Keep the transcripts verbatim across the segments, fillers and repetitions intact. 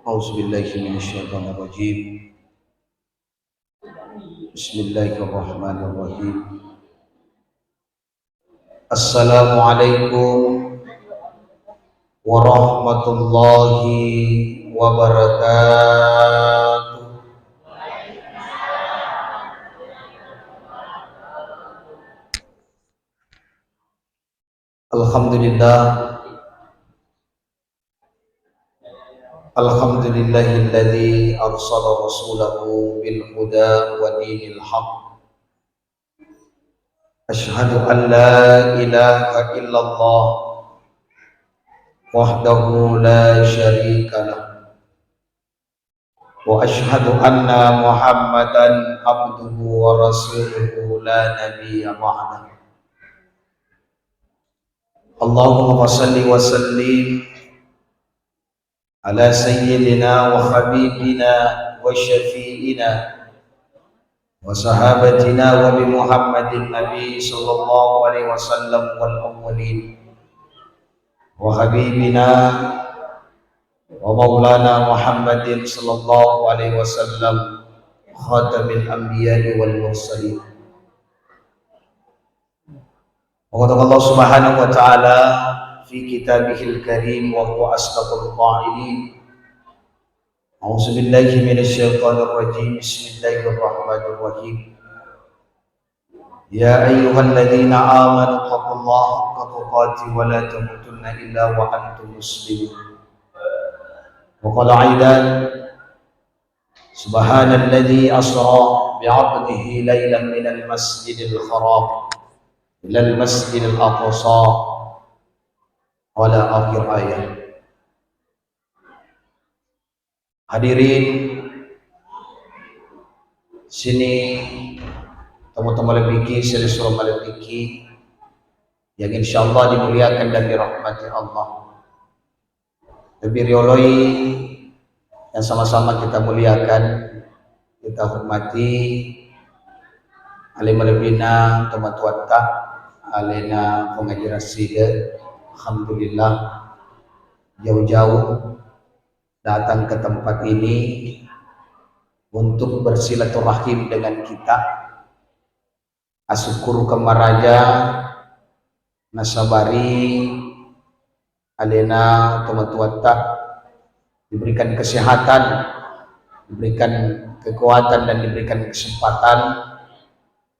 أعوذ بالله من الشيطان الرجيم. بسم الله الرحمن الرحيم. السلام عليكم ورحمة الله وبركاته. الحمد لله. الحمد لله الذي أرسل رسوله بالهدى ودين الحق. أشهد أن لا إله إلا الله وحده لا شريك له، وأشهد أن محمدا عبده ورسوله لا نبي بعده. اللهم صل وسلم على سيدنا وحبيبنا وشفيعنا وصحابتنا وبمحمد النبي صلى الله عليه وسلم والأولين، وحبيبنا ومولانا محمد صلى الله عليه وسلم خاتم الأنبياء والمرسلين. وقد قال الله سبحانه وتعالى في كتابه الكريم وهو أصدق القائلين: أعوذ بالله من الشيطان الرجيم. بسم الله الرحمن الرحيم. يا أيها الذين آمنوا اتقوا الله حق تقاته ولا تموتن إلا وأنتم مسلمون. وقال أيضا: سبحان الذي أسرى بعبده ليلا من المسجد الحرام إلى المسجد الأقصى، ولا آخر آية. Hadirin sini, tomatoa malebbiki, silessureng malebbiki yang insyaallah dimuliakan dan dirahmati Allah. Lebih rioloi yang sama-sama kita muliakan, kita hormati, ale malebbina tomatoatta, alena Puang Haji Rasida, alhamdulillah, jauh-jauh datang ke tempat ini untuk bersilaturahim dengan kita. Asukkurukeng maraja nasabari alena tomatoatta diberikan kesehatan, diberikan kekuatan, dan diberikan kesempatan.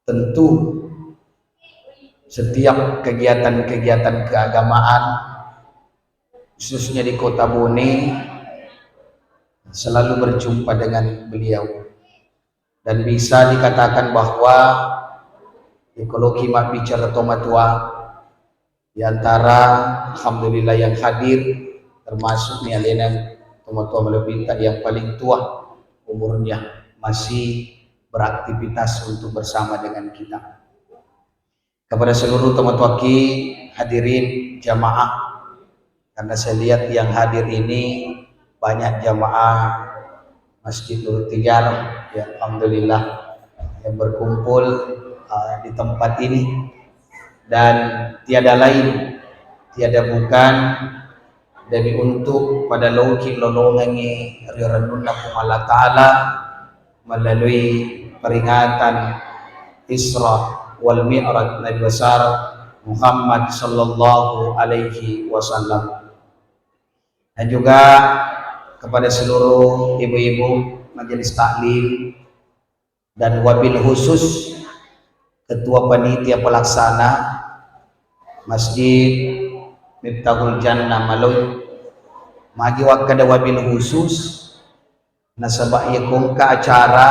Tentu setiap kegiatan-kegiatan keagamaan, khususnya di Kota Bone, selalu berjumpa dengan beliau. Dan bisa dikatakan bahwa ikoloki mabbicara tomatoa, di antara, alhamdulillah, yang hadir, termasuk ni alena tomatoa malebbitta yang paling tua umurnya, masih beraktivitas untuk bersama dengan kita. Kepada seluruh tomatoaki, hadirin jamaah, karena saya lihat yang hadir ini banyak jamaah Masjid Nurul Tijar, ya, alhamdulillah, yang berkumpul, uh, di tempat ini, dan tiada lain, tiada bukan, demi untuk pada loki lolongengngi ri rennunna Puang Allah Ta'ala melalui peringatan Isra wal Mi'raj Nabi besar Muhammad sallallahu alaihi wasallam. Dan juga kepada seluruh ibu-ibu majelis taklim dan wabil khusus ketua panitia pelaksana Masjid Miftahul Jannah Maloi. Magi wakkeda wabil khusus, nasaba iya ko engka acara,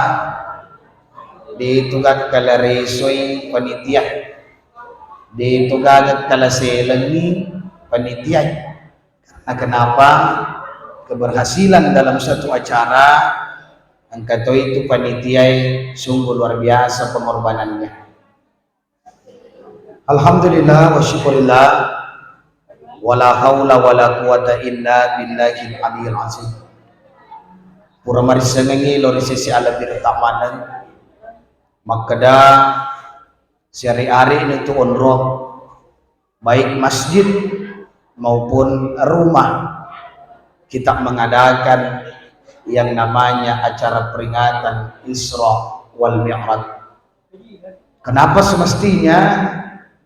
de tu gaga kala resoi panitia, de tu gaga kala selengi panitia. Karena kenapa? Keberhasilan dalam satu acara, engka toi tu panitia sungguh luar biasa pengorbanannya. Alhamdulillah wa syukurillah, wala haula wala quwata illa billahil aliyil azim. Pura marissengengi lo ri sesi alebbi retta maneng, makkeda siari-ari ni tu onro, baik masjid maupun rumah, kita mengadakan yang namanya acara peringatan Isra wal Mi'raj. Kenapa semestinya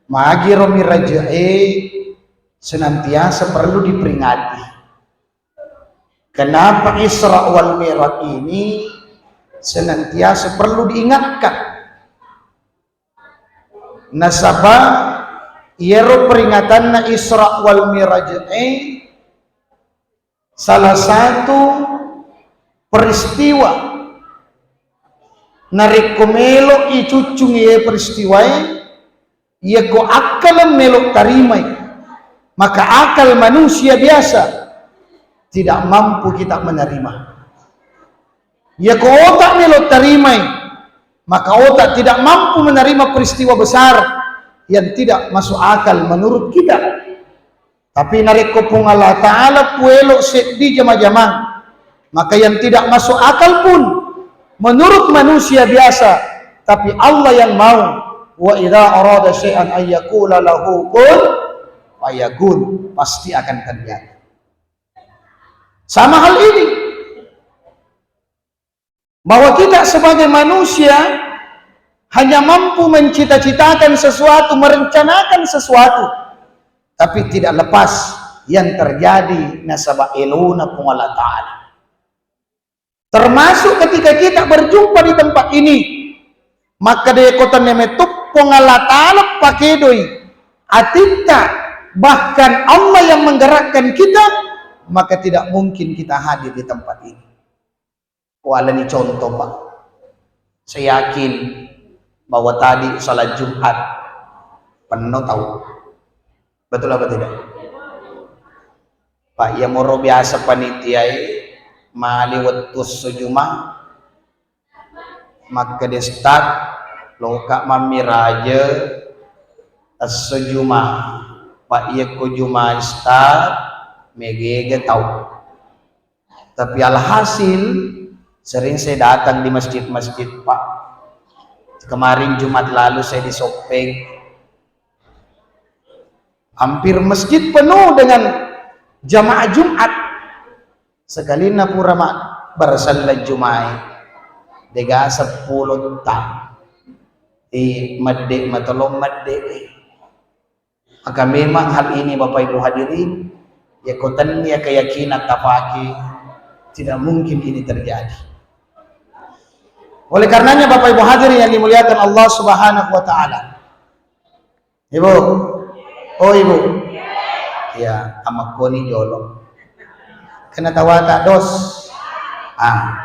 magiro Mi'raj'e senantiasa perlu diperingati? Kenapa Isra wal Mi'raj ini senantiasa perlu diingatkan? Nasaba iyaro peringatanna Isra wal Mi'raj e salah satu peristiwa, narekko melo icuccungi iye peristiwae, iyako akkaleng melo tarimai, maka akal manusia biasa tidak mampu kita menerima. Iyako otak melo tarimai, maka otak tidak mampu menerima peristiwa besar yang tidak masuk akal menurut kita. Tapi narekko Puang Allah Ta'ala puelo seddi jama-jamang, maka yang tidak masuk akal pun menurut manusia biasa, tapi Allah yang mau. Wa idza arada syai'an ayyakula lahu kun fayakun, pasti akan terjadi. Sama hal ini, bahwa kita sebagai manusia hanya mampu mencita-citakan sesuatu, merencanakan sesuatu, tapi tidak lepas yang terjadi nasaba elona Puang Allah Ta'ala. Termasuk ketika kita berjumpa di tempat ini, maka de kota nemetuk Puang Allah Ta'ala pakedoi atitta, bahkan Allah yang menggerakkan kita, maka tidak mungkin kita hadir di tempat ini. Kualani contoh, Pak. Saya yakin bahwa tadi salat Jumat penuh tahu. Betul apa tidak? Pak, iya moro biasa panitiae mali wettu esso Juma, makkeda start, loka mammiraje esso Juma. Pak, iya ko Juma start, megege tau. Tapi alhasil, sering saya datang di masjid-masjid, Pak. Kemarin Jumat lalu saya di Soppeng. Hampir masjid penuh dengan jamaah Jumat. Sekalina pura ma-, bersallang Jumae. Dega seppulo ta. Eh, medde matolong medde. Maka memang hal ini, Bapak Ibu hadirin, ya ko tennia keyakinan tapake, tidak mungkin ini terjadi. Oleh karenanya, Bapak Ibu hadirin yang dimuliakan Allah Subhanahu wa Ta'ala. Ibu, oh Ibu, ya, amakkoni jolo. Kena tawata dos. Ah,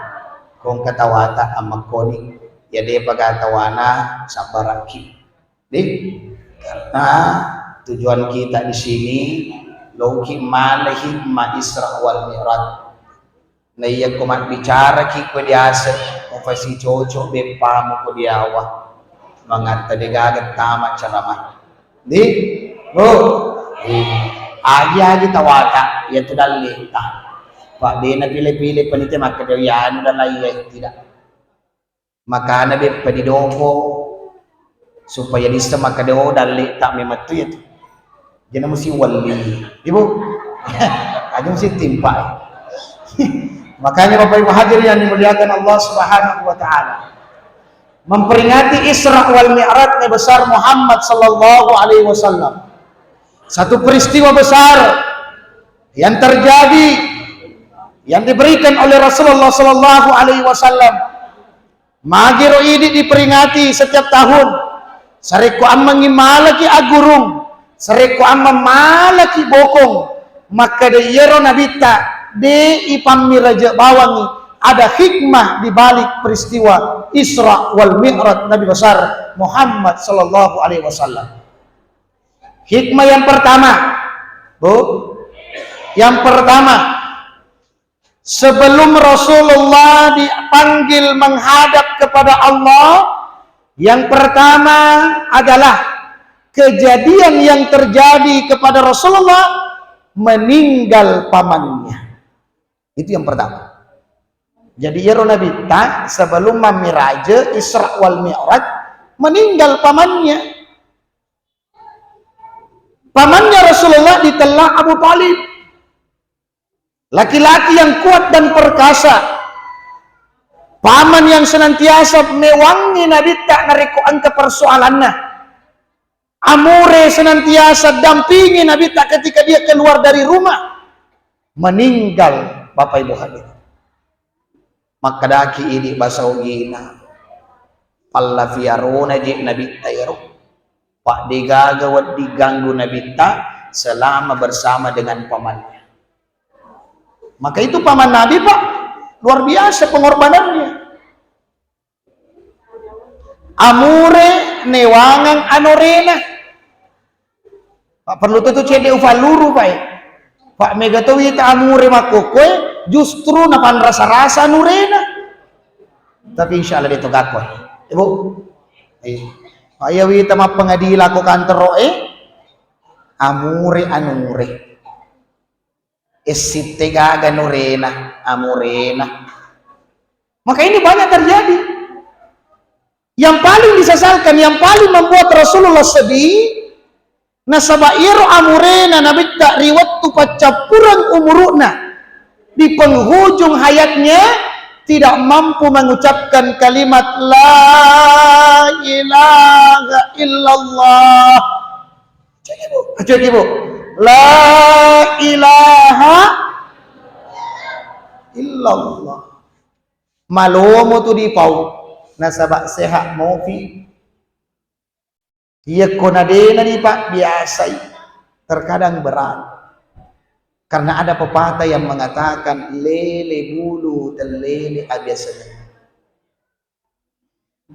kong ketawata amakkoni, ya depa gatawana sabbaraki. Di, karena tujuan kita di sini, loki male hikmah Isra wal Mi'raj. Na iya ko mabbicara ki ko diase, ko fasi cocok beppamu ko diawa. Mangatta degaga tama ceramah. Di, Bu, di, agi-agi tawata, iya tu dalli ta. Pak, dena pile-pile panitia makkeda anu dan lain tidak. Makana beppa didoko supaya disseng makkeda, oh, dalle'ta memang tu iya tu. Jana musti welli. Ibu, aja musti timpa. Makanya Bapak Ibu hadirin yang dimuliakan Allah Subhanahu wa Ta'ala, memperingati Isra wal Mi'raj Nabi besar Muhammad sallallahu alaihi wasallam, satu peristiwa besar yang terjadi, yang diberikan oleh Rasulullah sallallahu alaihi wasallam. Magiro idi diperingati setiap tahun. Sarekko ammengngi malaki aggurung, sarekko ammeng malaki bokong, makkeda iyaro nabitta de ipammiraje bawangngi. Ada hikmah di balik peristiwa Isra wal Mi'raj Nabi besar Muhammad sallallahu alaihi wasallam. Hikmah yang pertama, Bu, yang pertama, sebelum Rasulullah dipanggil menghadap kepada Allah, yang pertama adalah kejadian yang terjadi kepada Rasulullah, meninggal pamannya. Itu yang pertama. Jadi, iyaro Nabitta sebelum mammiraje Isra wal Mi'raj, meninggal pamannya. Pamannya Rasulullah ditella Abu Thalib. Laki-laki yang kuat dan perkasa. Paman yang senantiasa mewangi Nabitta narekko engka persoalanna. Amure senantiasa dampingi Nabitta ketika dia keluar dari rumah. Meninggal, Bapak Ibu hadirin. Makkedaki idi basa ogina, palla fiarona je Nabitta ero. Pak, degaga wedding ganggu Nabitta selama bersama dengan pamannya. Maka itu paman Nabi, Pak, luar biasa pengorbanannya. Amure newangang anorena. Pak, perlu tu cedde ufalluru, Pak, eh. Pak, mega to wita amure makkokkoe, justru napanrasa-rasa anurena. Tapi insya Allah de to gakko, eh. Ibu. Eh. Pak, iya wita mappengadila ko kantoro, eh. Amure anure. Essitte gaga nurena, amurena. Maka ini banyak terjadi. Yang paling disesalkan, yang paling membuat Rasulullah sedih, nasaba iyaro amurena Nabitta ri wettu paccappureng umuru'na, di penghujung hayatnya tidak mampu mengucapkan kalimat la ilaha illallah. Cek, Ibu. Cek, Ibu. La ilaha illallah. Malomo tu dipau. Nasaba sehat mofi. Iyakko nadena dipa biasai. Terkadang berat. Karena ada pepatah yang mengatakan lele bulu tellele abiasa.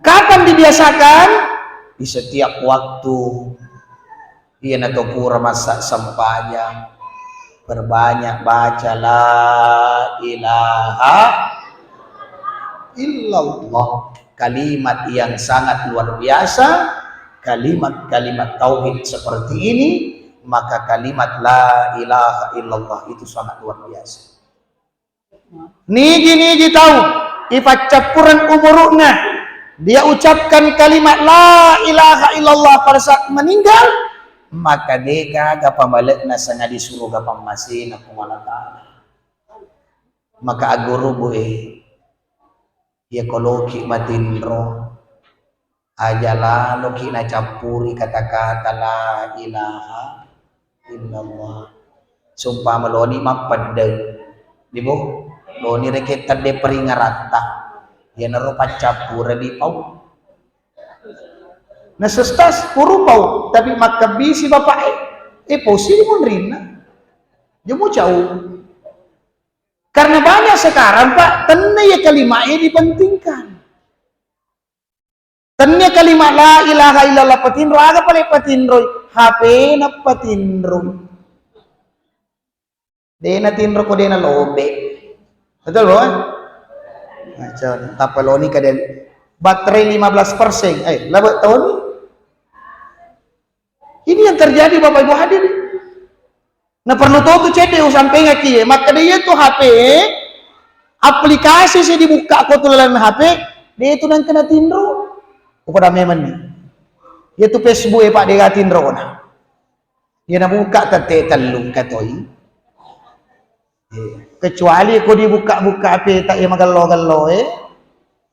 Kapan dibiasakan? Di setiap waktu. Iyana to pura massa sempajang, perbanyak baca la ilaha illallah. Kalimat yang sangat luar biasa, kalimat-kalimat tauhid seperti ini, maka kalimat la ilaha illallah itu sangat luar biasa. Nigi-nigi tau ipaccappureng umuru'na, dia ucapkan kalimat la ilaha illallah pada saat meninggal, maka degaga pamale'na sangadi suruga pammasena Puang Allah Ta'ala. Maka aggurubu e, iya koloki matinro, aja laloki nacappuri kata-kata la ilaha illallah. Sumpah meloni mappeddeng. Dibo, loni rekeng tedde peringaratta. Iyanaro paccappura dipau. Nah, sestas puru pau, tapi makkebbisi bapak e, eh, posi munrinna. Jemu cau. Karena banyak sekarang, Pak, tenna ya kalimat e dipentingkan. Tennia kalimat la ilaha illallah patinro, aga pale patinroi? H P-na patinroi. Dena tinro ko dena lobe. Betul, Bos? Nah, tappa loni ka den. Baterai lima belas persen. Eh, labe tauni. Ini yang terjadi, Bapak Ibu hadirin. Nah, perlu to tu cedde usampengaki ye. Makkeda iya tu H P, aplikasi si dibukka ko tu lalang H P, de tu nangkena tinro. Upada memang ni. Iya tu Facebook e, Pak, dega tinro na. Iya nabuka tette tellung katoi. Eh, kecuali ko dibuka-buka H P tak iya magello-gello e.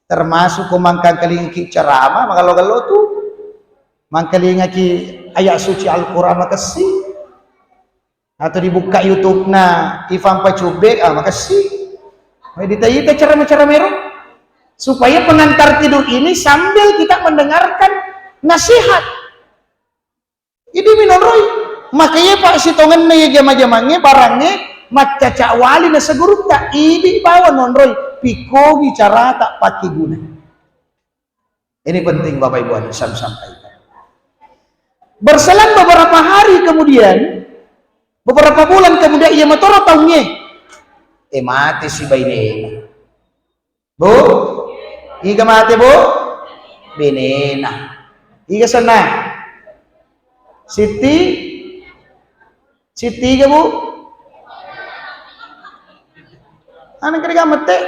Termasuk ko mangkangkalingki ceramah magello-gello tu. Mangkalingaki ayat suci Al-Quran makessi. Atau dibuka YouTube-na Ivan Pacubbe, ah, makessi. Dita-ita ceramah-ceramah ero. Supaya pengantar tidur ini sambil kita mendengarkan nasihat. Idi minonroi. Makanya, Pak, sitongenna ya jama-jamangnge, barangnge, maccaca wali na segurutta, idi bawa nonroi, pikogi carata pakkeguna. Ini penting, Bapak Ibu, harus saya sampaikan. Berselang beberapa hari kemudian, beberapa bulan kemudian, iya matoro taungnge, eh, mati si bainena. Bu? Iga mate, Bu? Benena. Iga senna? Siti? Siti iga, Bu? Ana kira mette?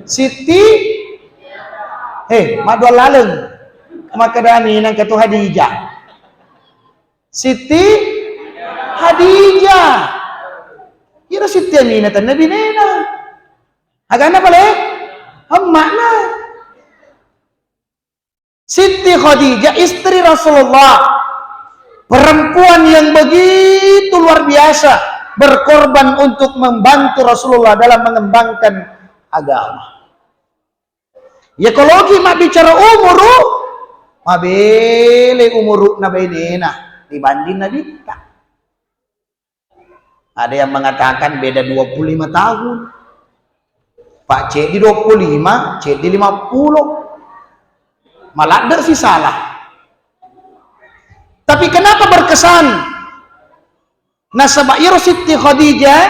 Siti? Eh, madua laleng. Makkedani nangka tu Hadijah. Siti Hadijah. Ira Siti Aminah tenna binena. Agana pale? Siti Khadijah, istri Rasulullah, perempuan yang begitu luar biasa, berkorban untuk membantu Rasulullah dalam mengembangkan agama. Ya, kalau kita bicara umuru, mabele umuru'na bainena dibanding Nabitta. Ada yang mengatakan beda dua puluh lima tahun. Pak, ceddi dua puluh lima, ceddi lima puluh. Maladde si salah. Tapi kenapa berkesan? Nasaba iyaro Siti Khadijah,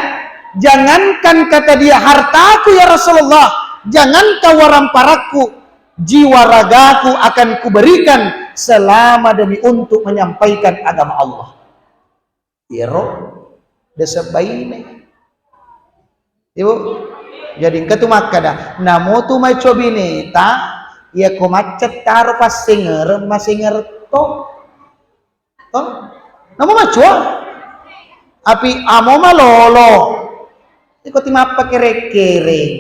jangankan kata dia, "Hartaku ya Rasulullah, jangankan waramparakku, jiwa ragaku akan kuberikan selama demi untuk menyampaikan agama Allah." Iyaro desa baine. Ibu, jadi engka tu makkada, namo tu mai cobineta, iya ko macet taro passengereng, masengereng to. To? Namo macua? Api amo malolo. Iko ti mappakereng-kereng.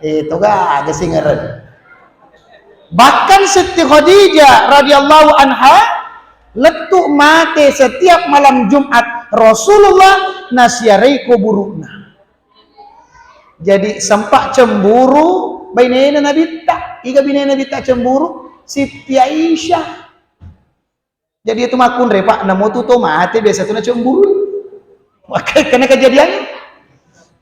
Eh, toga aga singereng. Bahkan Siti Khadijah radhiyallahu anha lettu mate setiap malam Jumat Rasulullah nasiarai kuburu'na. Jadi sempat cemburu bainena Nabitta. Iga bainena Nabitta cemburu? Siti Aisyah. Jadi itu makkunrai, Pak, namo tu to mate biasa tu nacemburu. Maka kena kejadian.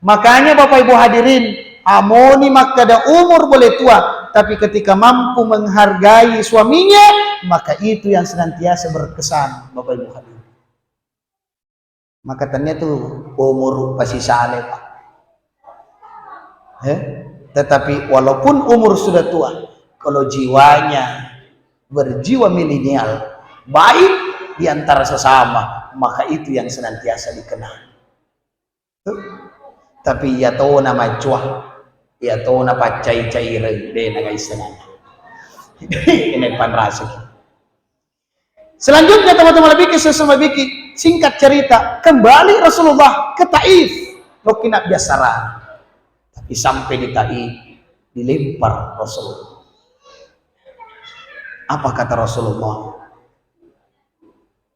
Makanya Bapak Ibu hadirin, amoni makkada umur boleh tua, tapi ketika mampu menghargai suaminya, maka itu yang senantiasa berkesan, Bapak Ibu hadirin. Maka tania tu umur pasisale, Pak. Eh? Tetapi walaupun umur sudah tua, kalau jiwanya berjiwa milenial, baik di antara sesama, maka itu yang senantiasa dikenang. Tuh. Tapi iya tona macua, iya tona paccai-caireng, de nagai senang. Ini panrasuk. Selanjutnya, teman-teman, lebih ke sesama biki, singkat cerita, kembali Rasulullah ke Taif. Lokina biasara. Tapi sampai di Taif, dilempar Rasulullah. Apa kata Rasulullah?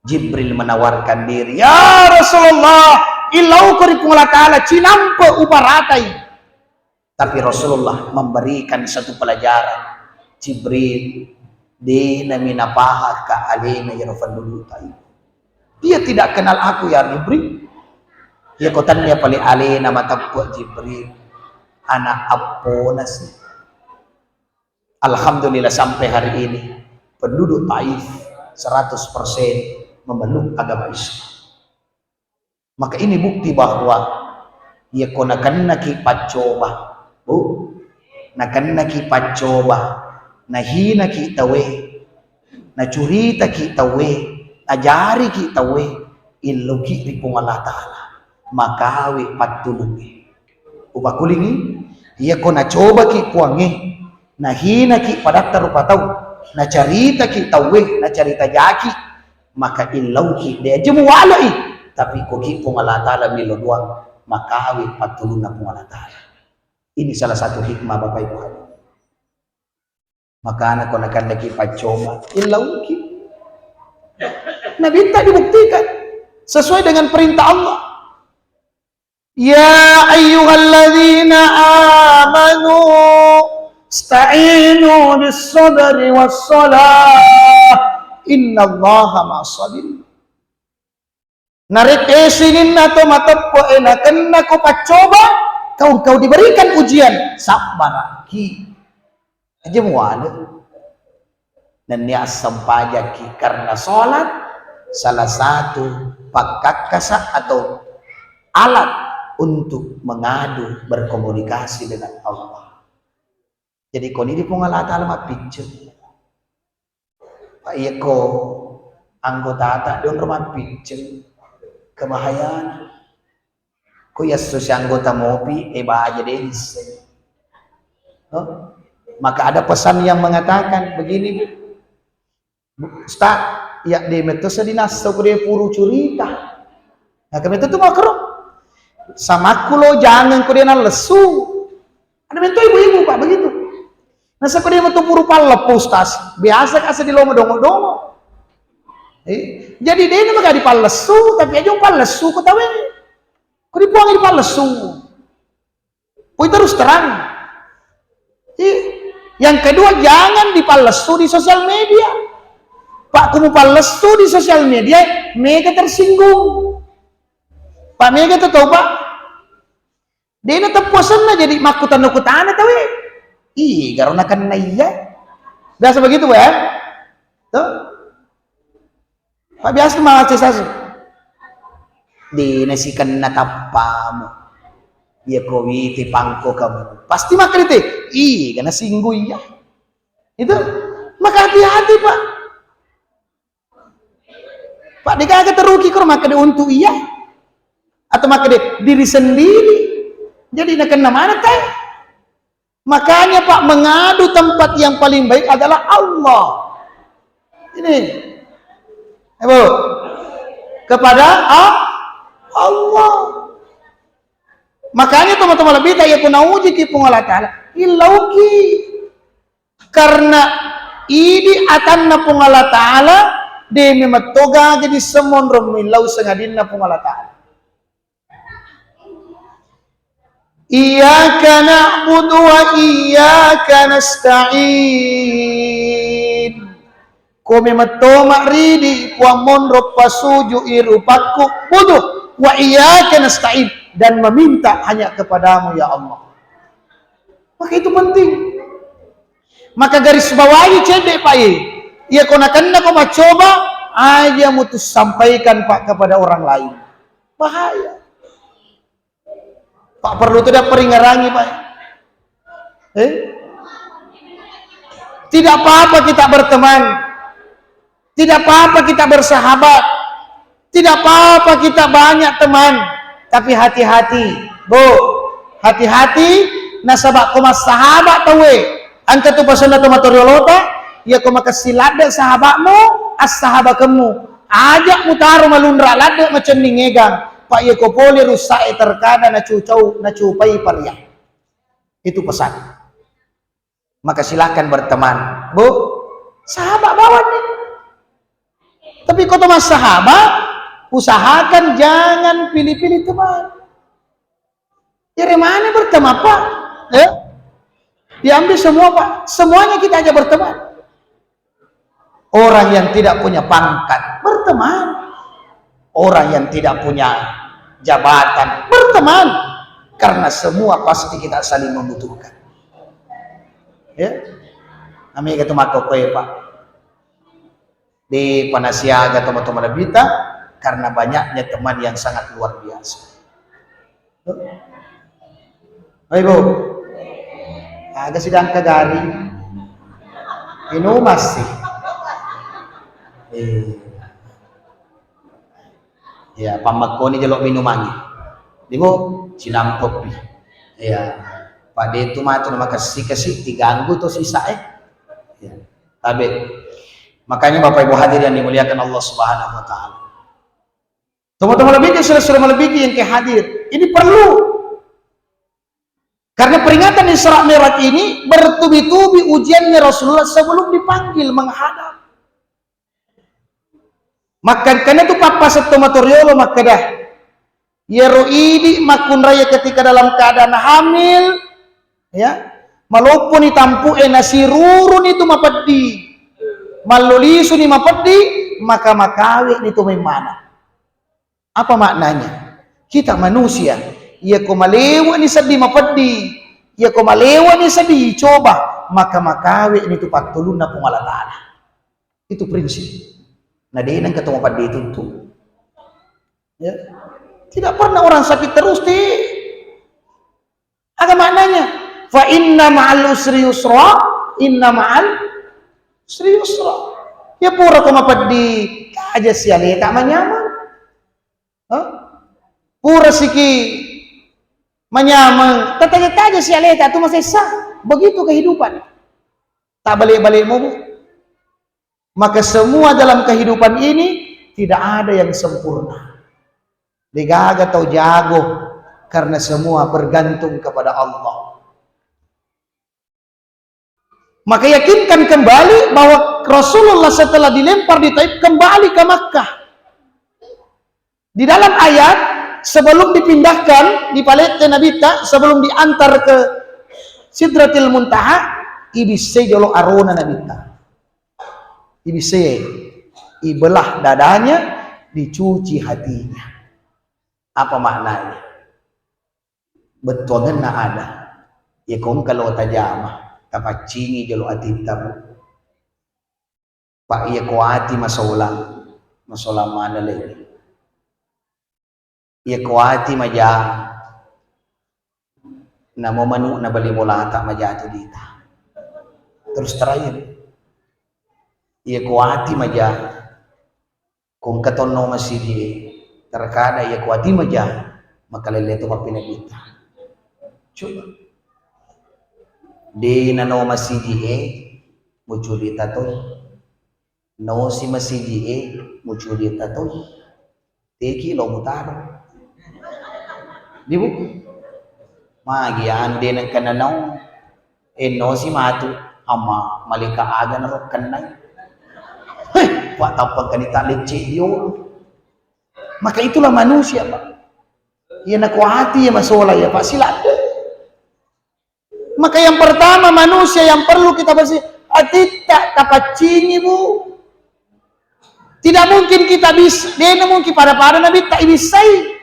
Jibril menawarkan diri, "Ya Rasulullah, illau ko ri Puang Allah Ta'ala, cinampe uparatai." Tapi Rasulullah memberikan satu pelajaran. Jibril, de nami napahakka alena iyaro penduduk Taif. Dia tidak kenal aku, ya Jibril. Iya ko tania pale alena mateppe Jibril. Anak appona si. Alhamdulillah, sampai hari ini penduduk Taif seratus persen memeluk agama Islam. Maka ini bukti bahwa iya ko nakennaki paccoba, Bu, nakennaki paccoba, nahinaki tauwe, nacuritaki tauwe, najariki tauwe, illuki ri Puang Allah Ta'ala, makawe pattulungnge. Upakulingi, iya ko nacobaki Puangnge, nahinaki padatta rupa tau, nacaritaki tauwe, nacarita jaki, maka illauki, de aja muwalei, tapi koki Puang Allah Ta'ala millau doang, makawe pattulunna Puang Allah Ta'ala. Ini salah satu hikmah, Bapak Ibu hadirin. Makana ko nakennaki paccoba, illauki. Nabitta dibuktikan sesuai dengan perintah Allah. Ya ayyuhalladzina amanu, sta'inu bis sabri was salah, innallaha ma'as sabirin. Narekko sininna to mateppe'e nakennako paccoba, kau, kau diberikan ujian, sabbaraki. Aja muwale. Nennia assempajakki karena salat salah satu pakkakkasa atau alat untuk mengadu, berkomunikasi dengan Allah. Jadi koni di Puang Allah Ta'ala mappicceng. Pak, iyako anggotata de onro mappicceng, kebahayana. Ko yasso si anggota mopi, e baja de nisseng. No? Maka ada pesan yang mengatakan begini, Bu. Bu, Ustaz, ya de metto sedinassa ko de puru curita. Nah, kami itu tuh makro. Samakku lo jangan ko de nallesu. Ada metto ibu-ibu, Pak, begitu. Nasaba de' metu puru palleppu, Ustaz. Biasa ka seddi lo madongo-dongo. Eh, jadi de' na maka dipallessu, tapi aja pallessu ko tawe. Ko dipuang dipallessu. Poi terus terang. Eh, yang kedua, jangan dipallessu di sosial media. Pak, ku mupallessu di sosial media, mega tersinggung. Pak, mega tu tau, Pak. De' na teppu asenna jadi makkutana-kutana tawe. Ih, garo nakenna iya. Biasa begitu, Pak, ya? Tuh. Pak, biasa malah cesa su. De' na sikenna tappamu. Iya ko witi pangko kamu. Pasti makkeda te, ih, gana singgu iya. Itu. Maka hati-hati, Pak. Pak, de' gaga teruki koro makkeda untuk iya. Atau makkeda diri sendiri. Jadi nakenna mana tae? Makanya, Pak, mengadu tempat yang paling baik adalah Allah. Ini. Ibu. Kepada A-, Allah. Makanya teman-teman lebih tak ya ku nauji ki Puang Allah Ta'ala. Illauki. Karena idi atanna Puang Allah Ta'ala, de' memetto gaga dissemmonro millau sengadinna Puang Allah Ta'ala. Iyyaka na'budu wa iyyaka nasta'in. Ko memetto ma'ridi Puang monro pasuju i rupakku budu, wa iyyaka nasta'in, dan meminta hanya kepadamu ya Allah. Maka itu penting. Maka garis bawahi cedde, Pak, ye. Iya ko nakenna ko maccoba, aja mutus sampaikan, Pak, kepada orang lain. Bahaya. Pak, perlu tidak peringarangi, Pak? Eh? Tidak apa-apa kita berteman. Tidak apa-apa kita bersahabat. Tidak apa-apa kita banyak teman. Tapi hati-hati, Bu. Hati-hati, nasaba ko massahabat tauwe. Engka tu pasenna to matoriolota, iya ko makessing ladde sahabatmu, assahabakemmu. Aja mutaro malunra ladde macenning egang. Pak, iya ko pole russae terkadang nacucau, nacupai pariang. Itu pesan. Maka silakan berteman. Bu, sahabat bawang nih. Tapi ko teman sahabat, usahakan jangan pilih-pilih teman. Jadi mana berteman, Pak? Ya? Diambil semua, Pak. Semuanya kita aja berteman. Orang yang tidak punya pangkat, berteman. Orang yang tidak punya jabatan, berteman. Karena semua pasti kita saling membutuhkan. Ya? Nami kata mako koe, Pak. De' panasiaga tomatoa malebita karena banyaknya teman yang sangat luar biasa. Hai, Bu. Aga sidang kagari. Minumang si. Eh. Ya, pammakkoni jolo minumangi. Ibu, cinampepi. Ya. Pada itu matu nama kasi-kasi diganggu to sisa, eh. Ya. Tabe. Makanya Bapak Ibu hadirin yang dimuliakan Allah Subhanahu wa taala. Teman-teman lebih, saudara-saudara lebih yang ke hadir. Ini perlu. Karena peringatan Isra Mi'raj ini bertubi-tubi ujiannya Rasulullah sebelum dipanggil menghadap. Makkangkana tu pappasetto matoriolo makkeda, iyaro idi makkunraiya ketika dalam keadaan hamil, ya, malopponi tampu'e nasiruruni tu mapeddi, mallolisuni mapeddi, maka makawe'ni tu memmana. Apa maknanya? Kita manusia, iya ko malewe'ni seddi mapeddi, iya ko malewe'ni seddi icoba, maka makawe'ni tu pattulunna Puang Allah Ta'ala. Itu prinsip. Na de nengka to mapeddi itu tu. Ya. Tidak pernah orang sakit terus, ti. Aga maknanya? Fa inna ma'al usri yusra, inna ma'al usri yusra. Ya pura ko mapeddi, taja si aleta manyameng. Hah? Pura siki manyameng, tataja-taja si aleta tu masessa. Begitu kehidupan. Tak balik-balik mau, Bu. Maka semua dalam kehidupan ini tidak ada yang sempurna. Degaga tau jago karena semua bergantung kepada Allah. Maka yakinkan kembali bahwa Rasulullah setelah dilempar di Taif kembali ke Makkah. Di dalam ayat, sebelum dipindahkan, dipalette Nabitta, sebelum diantar ke Sidratil Muntaha, ibissai jolo arona Nabitta. Ibissai, ibelah dadanya, dicuci hatinya. Apa maknanya? Bettuangenna ada. Iya ko engka lo tajama, tapaccingi jolo atitta, Bu. Pak, iya ko ati masolang, masolang mana lagi? Iya ko ati maja, namo manu na bali bolata maja tu dita. Terus terakhir, iya ko ati maja, ko engka tonno masiji, terkadang iya ko ati maja, makalelle to pappeneddita. Coba. De nano masiji e, mucuri tatoi. Nosi masiji e, mucuri tatoi. Teki lo mutaro. Di Bu. Magi ande nengka nanau. Ennosi matu, amma malika aga naro kennai. Heh, wa tappang kani talecce dio. Maka itulah manusia, Pak. Iya nako ati ya masola ya, Pak, siladde. Maka yang pertama manusia yang perlu kita bersih, atitta tapaccingi, Bu. Tidak mungkin kita bisa, dena mungkin pada-pada Nabitta ibissai.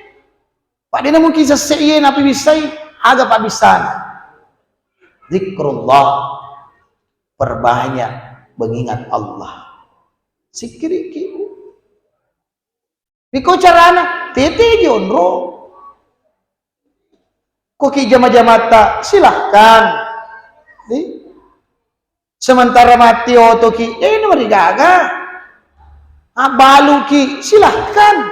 Pak, dena mungkin sesse iye napi bissai, aga pabbissana? Zikrullah, perbanyak mengingat Allah. Sikkiriki, Bu. Iko carana, tete jonro. Koki jama-jamatta, silahkan. Di? Sementara mati otoki, eh, ini marigaga. Abbaluki, silahkan.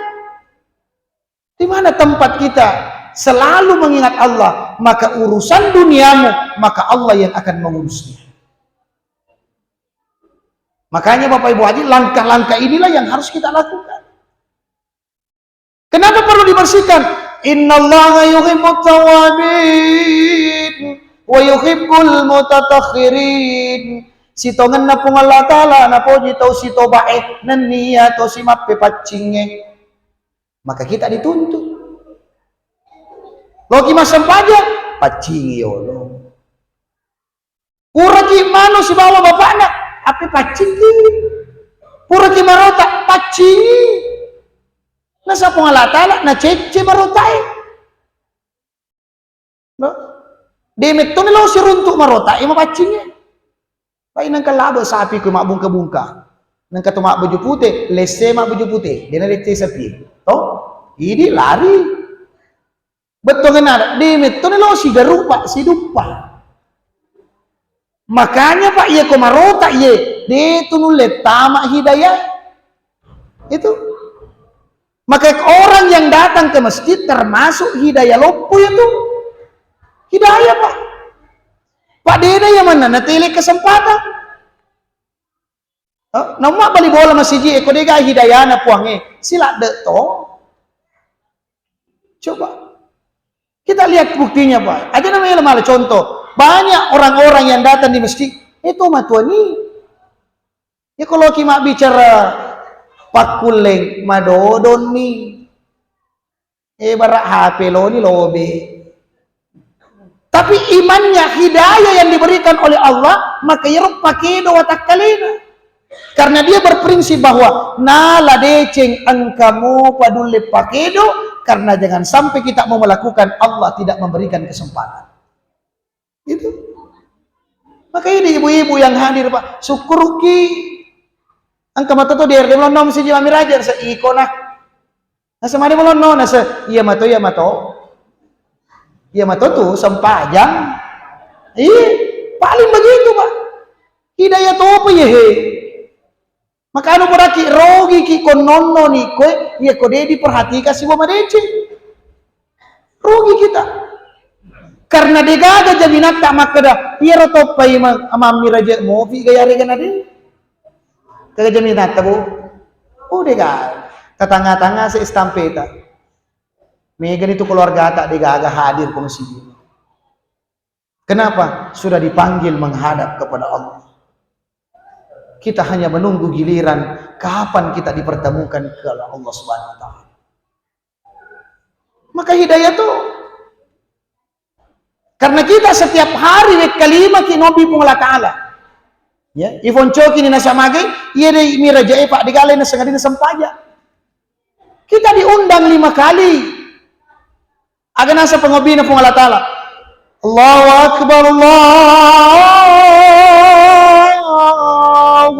Di mana tempat kita selalu mengingat Allah, maka urusan duniamu, maka Allah yang akan mengurusnya. Makanya Bapak Ibu Haji, langkah-langkah inilah yang harus kita lakukan. Kenapa perlu dibersihkan? Innallaha yuhibbut tawwabin wa yuhibbul mutatahhirin. Sitongenna Puang Allah Ta'ala napoji tau sitobae nennia tau simappepaccingnge. Maka kita dituntut. Loki massempajang, paccingi yolo. Puraki manu sibawa bapakna, appe paccingki. Puraki marota, paccingi. Nasa Puang Allah Ta'ala nacecce marotae. No? De mettoni lo siruntu marotae mapaccingi. Pai nengka labo sapi ku mabbungka-bungka. Nengka to mabbaju pute, lesse mabbaju pute, dena lesse sapi. To? Idi lari. Bettuangenna ada, de mettoni lo sigaru, Pak, siduppa. Makanya, Pak, iya ko marota iye, de tu nulle tama hidayah. Itu. Maka orang yang datang ke masjid termasuk hidayah loppo itu. Hidayah, Pak. Pak, dena iya manna natele kesempatan. Eh, naumma bali bola masiji e, ko dega hidayana Puangnge, siladde to. Coba. Kita lihat buktinya, Pak. Aja namanya mala contoh. Banyak orang-orang yang datang di masjid, itu matuani. Ya kalau ki mabbicara pakkulleng madodonni. Eh, bara H P loni lobe. Tapi imannya, hidayah yang diberikan oleh Allah, maka iyaro pakedo watakkalena. Karena dia berprinsip bahwa nala deceng engka mopa dulle pakedo, karena jangan sampai kita mau melakukan, Allah tidak memberikan kesempatan. Itu. Maka ini ibu-ibu yang hadir, Pak, sukkuruki. Engka matoto di R D M lo nom siji mami raja, se iko nah. Nasa mani malonno, nasa iya mato, iya mato. Iya mato tu sempajang. Iya, paling begitu, Pak. Hidayah topa iya he. Maka anu berarti rogi ki ko nonno ni koe, iya ko de diperhatikan sibawa madeceng. Rugi kita. Karena degaga jaminatta makkeda, iyaro toppa imang amammi raja mopi gaya regana de. Kega jaminatta, Bu? Oh, degaga. Tatanga-tanga se istampeta. Megani tu keluargata degaga hadir ko masigi. Kenapa? Sudah dipanggil menghadap kepada Allah. Kita hanya menunggu giliran kapan kita dipertemukan ke Allah Subhanahu wa Ta'ala. Maka hidayah tu, karena kita setiap hari wekkalima ki nobi Puang Allah Ta'ala. Ya, ifoncoki ni nasamagai, iya dei miraja e, Pak, digale na sengadi na sempaja. Kita diundang lima kali. Aga nasa pangobina Puang Allah Ta'ala. Allahu Akbar, Allahu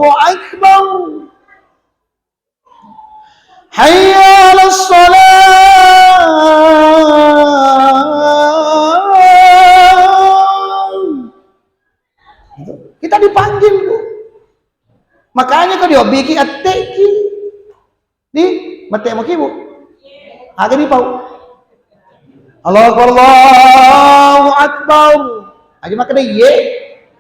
Akbar. Hayya 'alas shalah. Kita dipanggil, Bu. Makanya ko diobbiki, atteki. Di, mate maki, Bu. Aga ni pau. Allahu Akbar, Allahu Akbar. Aja makkeda iye.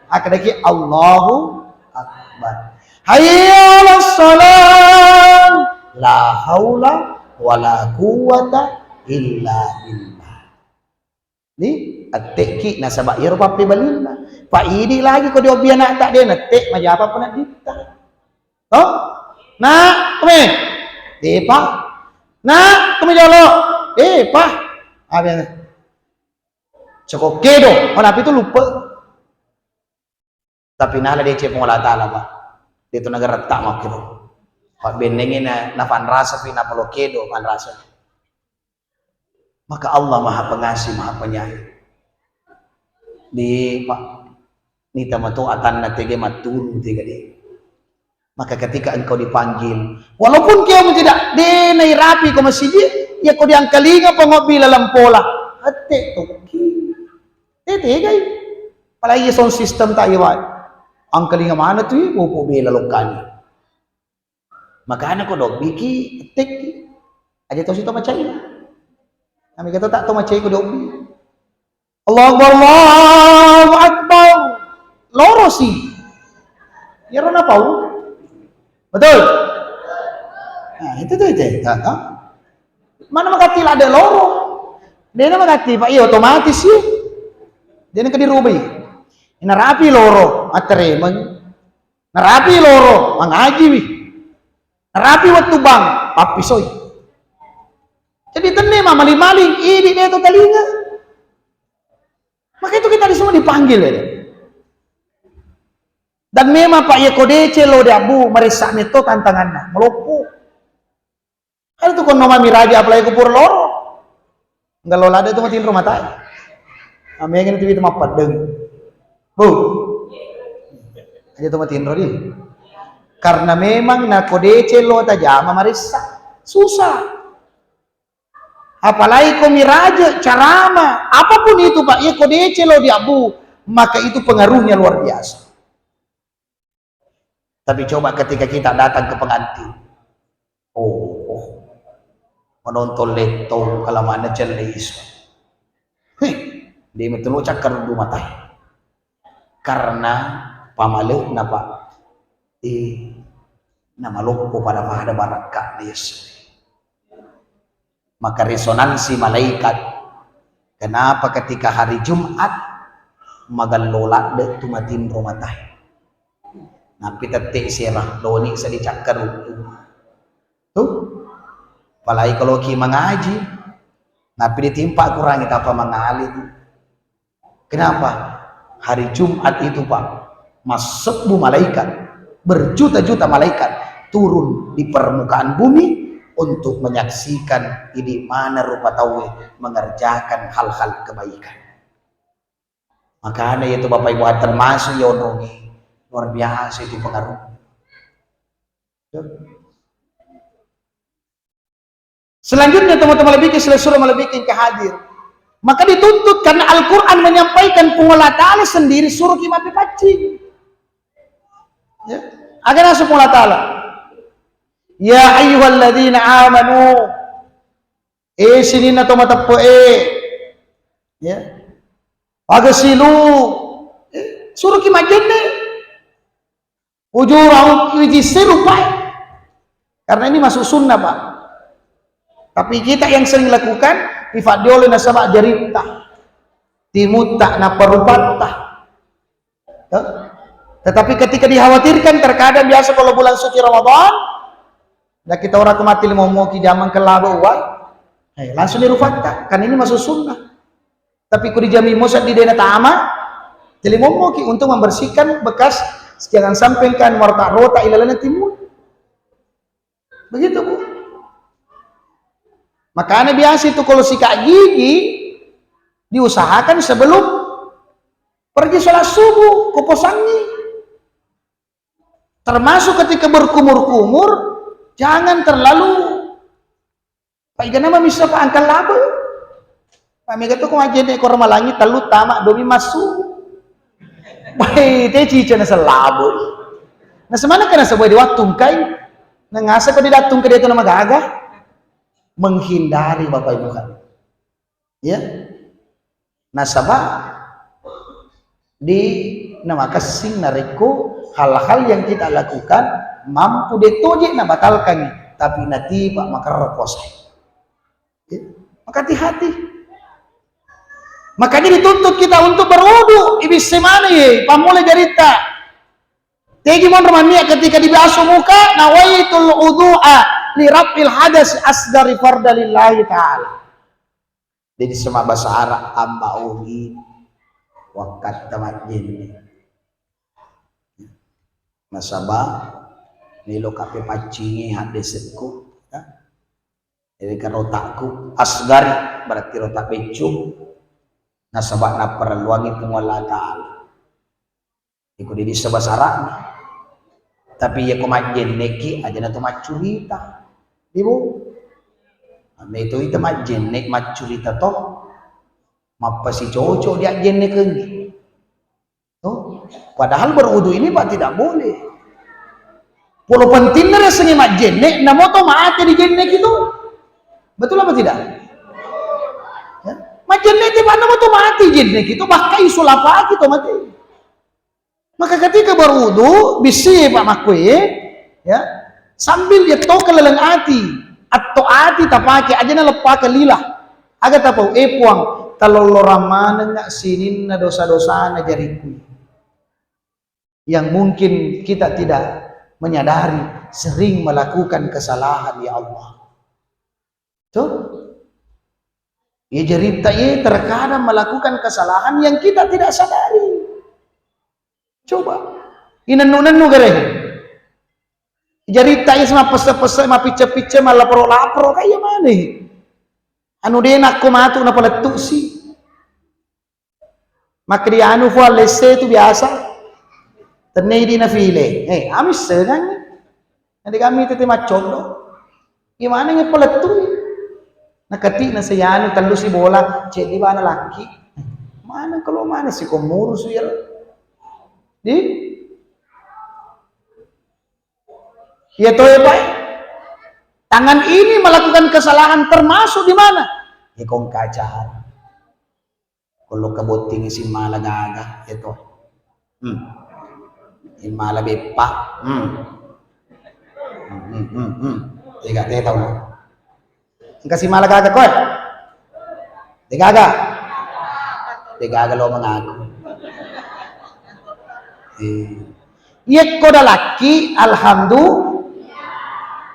Akkeda ki Allahu Akbar. Hayya 'alas shalah. La haula wala quwwata illa billah. Ni, attekki nasaba iyaro pappebalinna. Pa idi lagi ko diobbi anakta de natte majapa penaditta. To? Nak, kome. Depa. Nak, kome jolo. Depa. Abis. Cokok kedo. Oh, napi tu lupa. Tapi nala deceng Puang Allah Ta'ala, Pak. Itu negara tak makkiro. Pak bennengi na, na fanrasa pi na polo kedo fanrasa. Maka Allah Maha Pengasih, Maha Penyayang. Di, Pak, nita mato atanna tege matturu tega di. Maka ketika engkau dipanggil, walaupun kau tidak denai rapi ko masiji, ya ko diangkalinga pangobbi laleng pola. Atte tokki. Tetegai. Apalagi sound system tak iwai. Angkalinga mana tu, popo bela lokani. Makana ko dobbiki, tekki. Aja tosi to macai. Kami kata tak to macai ko dobbi. Allahu Akbar, Allahu Akbar. Lorosi. Iyaro napau. Betul? Nah, itu tuh itu. Nah, nah. Mana magatti ladde loro? Dena magatti, Pak. Iya, otomatis sih. Dena ke dirubai. Narapi loro, atteremeng. Narapi loro, mangajiwi. Narapi wettu bang, pappisoi. Jadi tenne ma maling-maling, idi de to talinga. Maka itu kita di semua dipanggil ya. Dan memang, Pak, iya ko deceng lo diabbu, maressa metto tantanganna, maloppo. Ada tu konno mami raja, apalagi ko pura loro. Enggak lo ladde tu matinro matae. Amega ni tiwi tu mappaddeng. Bu. Aja tu matinro di. Karena memang nako deceng lo tajama maressa. Susah. Apalagi ko miraja, carama, apapun itu, Pak, iya ko deceng lo diabbu, maka itu pengaruhnya luar biasa. Tapi coba ketika kita datang ke pengantin, oh, oh, menonton lettong, kalamana celle iso. Heh, de metto lo cakkar du matae. Karena pamale'na, Pak, eh, namaloppo pada-pada barakka'na yesso. Maka resonansi malaikat. Kenapa ketika hari Jumat magello ladde tu matinro matae? Nappi tette sera loni sedi cakkaruttu. Tuh, apalagi kalau ki mangaji, nappi ditimpa kurangi tapa mangali tu. Kenapa? Hari Jumat itu, Pak, massebbu malaikat, berjuta-juta malaikat turun di permukaan bumi untuk menyaksikan idi mana rupa tauwe mengerjakan hal-hal kebaikan. Makanya itu Bapak Ibu termasuk ya onrongi luar biasa itu pengaruh. Selanjutnya, teman-teman, lebih ke selesai suruh lebih ke hadir. Maka dituntut karena Al-Quran menyampaikan Puang Allah Ta'ala sendiri suruh ki mappepaccing. Ya. Aga nasu Puang Allah Ta'ala. Ya ayyuhalladzina amanu. Eh, sininna to mateppe e. Ya. Agasilu. Eh, suruh ki majenne. Ujurahum, rijisse rupae. Karena ini masuk sunnah, Pak. Tapi kita yang sering lakukan, ifaddiolo nasaba jaritta, timutta, naparupatta. Ya? Tetapi ketika dikhawatirkan, terkadang biasa kalau bulan suci Ramadan, na kita orang kemati lima moki jamang kelaba uwai, eh, langsung dirufatta, kan ini masuk sunnah. Tapi ku dijami musa di dena tama, jadi momoki untuk membersihkan bekas, jangan sampai kan merta rota ilalana timun. Begitu, Bu. Makanya biasa itu kalau sikat gigi diusahakan sebelum pergi sholat subuh, kuposangi. Termasuk ketika berkumur-kumur, jangan terlalu, Pak, igana mah bisa, Pak, angkat laba. Pak, mega tu ko majjenne ko Ramalangi tellu tama domi massu. Bai, te cica na selabo. Na semana kana sebuah di wattung kai. Na ngasa ko didattung ke dia tu nama gaga. Menghindari, Bapak Ibu kan. Ya. Nasaba di namakessing narekko hal-hal yang kita lakukan mampu detoje nabatalkangi, tapi natiba makarro puasa. Ya. Maka hati-hati. Makanya dituntut kita untuk berwudu, ibisse mana ye, pammula jarita. Tegi monro mania ketika dibasu muka, nawaitul wudu'a li raf'il hadas asgari farda lillahi ta'ala. Jadi sema bahasa Arab amba ugi wakkatta majjenne. Nasaba melo kape paccingi haddesekku, ya. Jadi kan rotakku asgari, berarti rotak beccu. Nasaba napparelluangi Puang Allah Ta'ala. Iko didissa basara'na. Tapi iya ko majjenneki, aja na to maccurita. Ibu, ame to ita majjenne, maccurita to. Mappasicoco diajjennekengi. To? Padahal berwudu ini, Pak, tidak boleh. Polo pentingna resengi majjenne, namo to mate dijenneki to. Betul apa tidak? Ya. Majjenne te, Pak, namo to mate jenneki to, bahkan isulapaki to mate. Maka ketika berwudu, bisi, Pak, makkue, ya, sambil yettoka laleng ati, atto ati tapake, aja na leppaka lila. Aga tapau, eh, Puang, talolloran manengnga sininna dosa-dosana jarikku. Yang mungkin kita tidak menyadari, sering melakukan kesalahan, ya Allah. Tuh. Ya, jarita, ya, terkadang melakukan kesalahan yang kita tidak sadari. Coba. Inennu-nennu gare. Jarita, ya, sama pese-pese, mapicce-picce, malapro-lapro, kayak mana? Anu dena ko matu na palettu si. Makkeda anu fua lesse tu biasa. Tennei di nafile. Eh, amisseng kan? Nanti kami tete maccondo. Gimana nge palettu? Nakati na sayanu tellu si bola, ceddi bana laki. Mana kalau mana si komuru su ya? Di? Iya to ya, Pak. Tangan ini melakukan kesalahan termasuk di mana? Di kongkacan. Kalau kebotting isi mala gaga, ya toh. Hmm. Imala beppa. Hmm. Hmm, hmm, hmm, hmm. Tega te tau. Engka si mala gaga koe. Tega gaga. Tega gaga lo mengaku. Eh. Yekko dalakki, alhamdulillah.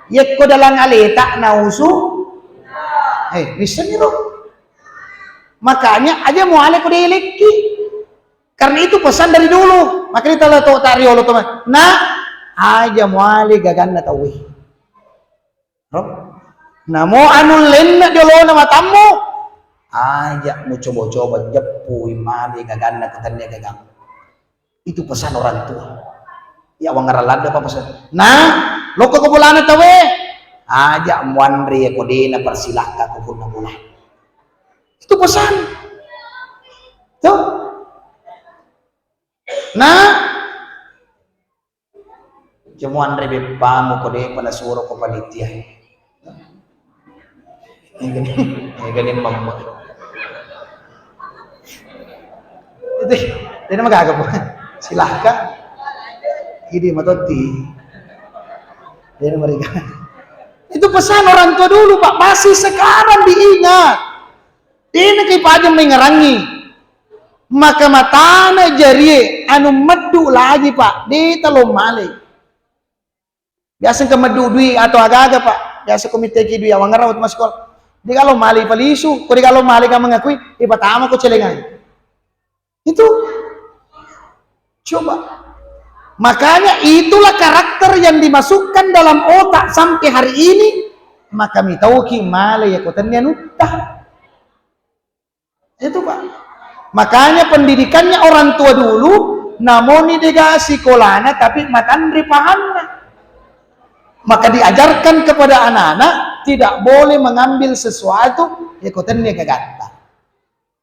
Yekko dalang aleta nausu. Eh, missenni ro. Makanya aja muale ko delekki. Karena itu pesan dari dulu. Makanya tala to tariolo to. Nah, aja muale gaganna tauwe. Ro? Namo anu lenna jolona matammu. Aja mucoba-coba jeppui male gaganna ko tennia gagang. Itu pesan orang tua. Ya, wangngarang ladde apa pesan. Nah, lokko ko bolana tawe. Aja muanre ko dena persilakka ko punna bola. Itu pesan. Tuh. Nah, cuma anre beppamu ko depa nasuro ko panitia. Egani, egani mamma. Itu, dia nama gaga, Bu. Silahkan. Ini matotti. Dia nama riga. Itu pesan orang tua dulu, Pak. Masih sekarang diingat. Dena kai pajeng mengerangi. Maka matana jarie anu meddu lagi, Pak, de talo male. Biasa engka meddu dui atau aga-aga, Pak. Biasa ko mitteki dui awangngerang wettu massikola. De galo male palisu, ko de galo male ka mengakui, ipatama ko celengai. Itu. Coba. Makanya itulah karakter yang dimasukkan dalam otak sampai hari ini, maka mitauki male ya ko tennia nutta. Itu, Pak. Makanya pendidikannya orang tua dulu, namoni dega sikolana tapi matanre pahanna. Maka diajarkan kepada anak-anak tidak boleh mengambil sesuatu ya ko tennia gagatta.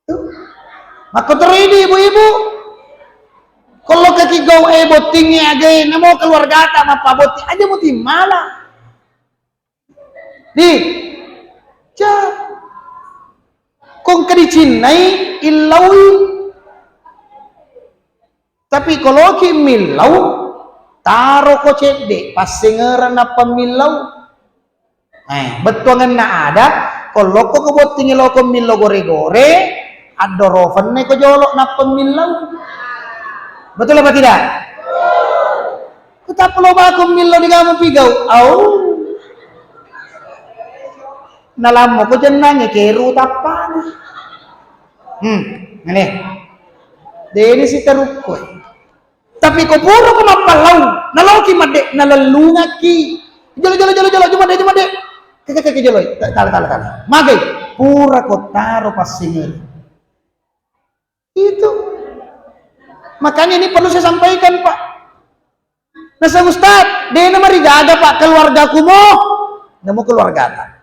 Tuh. Makko teridi ibu-ibu. Kalau kaki gau e bottingi agai namo keluargata mappa botting aja muti mala. Di, ja. Kongka dicinnai, illaui. Tapi koloki millau, taro ko cedde, passengereng nappa millau. Eh, bettuangenna ada, ko lokko ko bottingi loko millau gore-gore, addorofenne ko jolo nappa millau. Betul apa tidak? Ko tappa lo bako millau di kamu pigau. Au. Nalammo ko jennangnge keru tappana. Hmm, ngene. Deni sitarukko. Tapi ko pura ko mappallau, naloki madde, nalellungakki. Jolo, jolo, jolo, jolo, jumade, jumade. Keke, keke, jolo. Tala, tala, tala. Magai, pura ko taro passingeri. Itu. Makanya ini perlu saya sampaikan, Pak. Naseng Ustaz, dena marigaga, Pak, keluargaku mo. Namo keluargata.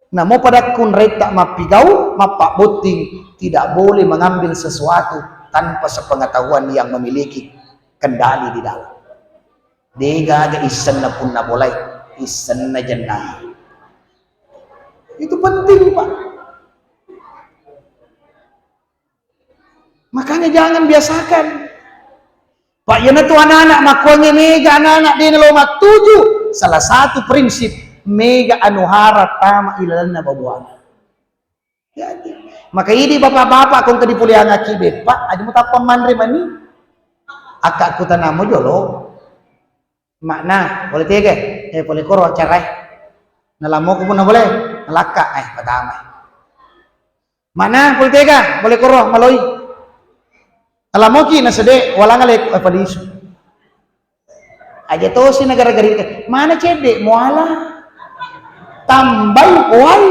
Namo pada kunretta mappigau, mappabbotting, tidak boleh mengambil sesuatu tanpa sepengetahuan yang memiliki kendali di dalam. Degaga issenna punna bolai, issenna jennai. Itu penting, Pak. Makanya jangan biasakan. Pak, iyanatu anak-anak makkuangnge mega anak-anak dena lo mattuju. Salah satu prinsip mega anuhara tama ilalenna babuana. Jadi, maka idi bapak-bapak kongka dipuliangaki beppa, aja mutappa manre mani. Akka kutanamo jolo. Makna, pole tega? Eh, pole koro acara e. Nalamoku punna pole, nalakka, eh, patama. Makna, pole tega? Pole koro maloi. Nalamoki nasede, walanga leku, eh, palisu. Aja tosi na gara-gara itu. Mana cedde, muala. Tambai, wai.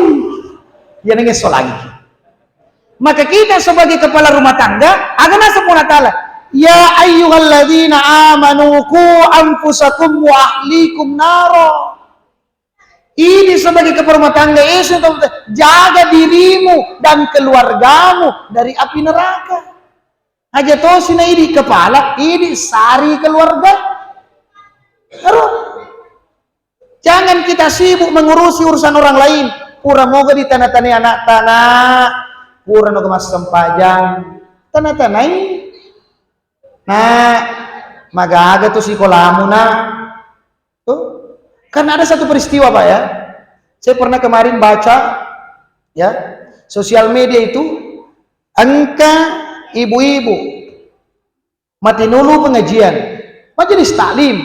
Ya nengeso lagi. Maka kita sebagai kepala rumah tangga, aga naseng Puang Allah Ta'ala, "Ya ayyuhalladzina amanu qu anfusakum wa ahlikum naro." Ini sebagai kepala rumah tangga, eh, sudah, jaga dirimu dan keluargamu dari api neraka. Aja tosi na idi kepala, idi sari keluarga. Ero. Jangan kita sibuk mengurusi urusan orang lain. Pura moga di tana-tana anak tana. Pura noga massempajang. Tana-tanai. Nah, magaga tu sikolamu, nah. Tuh. Karena ada satu peristiwa, Pak, ya. Saya pernah kemarin baca, ya, sosial media itu, engka ibu-ibu matinulu pengajian, majelis taklim,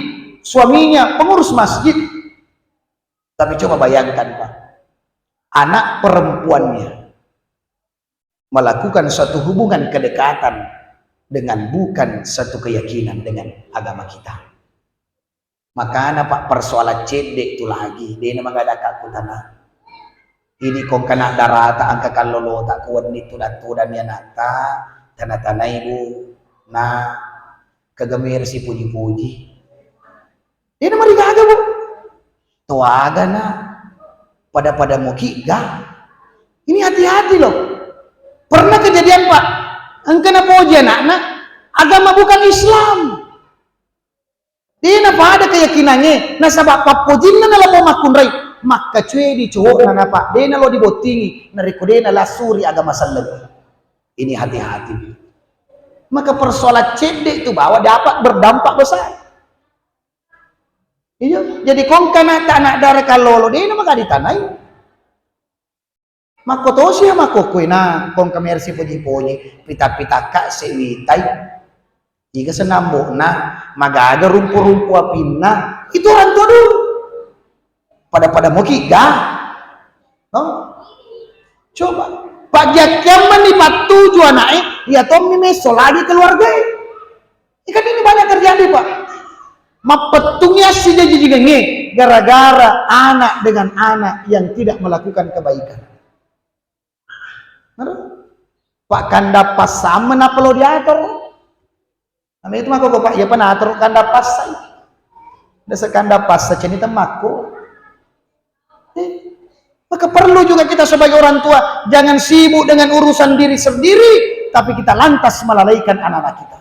suaminya pengurus masjid. Tapi coba bayangkan, Pak, anak perempuannya melakukan suatu hubungan kedekatan dengan bukan satu keyakinan dengan agama kita. Makana, Pak, persoalan cedde tu lagi, dena magada kakkutana. Ini kongkana darata angka kallolota kuwenni tudang-tudang anatta, tana-tanai, Bu. Nah, kegemir si puji-puji. Dena marigaga, Bu. Toaga na pada-pada muki ga. Ini hati-hati loh. Pernah kejadian, Pak. Engka napoji anakna, agama bukan Islam. Dena pada keyakinannya, nasaba pappojinna nalabo makkunrai, makkacudi cowokna napa, dena lo dibottingi, narekko dena lassuri agama selleng. Ini hati-hati. Maka persoalan cedde itu bahwa dapat berdampak besar. Iya, jadi kongkana anak dara kallolo, dena maka ditanai. Makkotosi ya makkokkoe na kong kamersi poji-poji, pita-pitakka sewitai. Iga senambo'na, magaga rumpu-rumpu apinna, itu orang tua dulu. Pada-pada moki ga? No? Coba. Pajjakkiang mani pattuju ana'e, iya tommi messo lagi keluargae. Ikan ini banyak terjadi, Pak. Mappettungi assijajingengnge gara-gara anak dengan anak yang tidak melakukan kebaikan. Aduh. Pak, kanda passamme nappa lo diatur. Ame itu mako, Pak, iya pa natur kanda passai. Desa kanda passa ceni temmakku. Eh, maka perlu juga kita sebagai orang tua jangan sibuk dengan urusan diri sendiri, tapi kita lantas melalaikan anak-anak kita.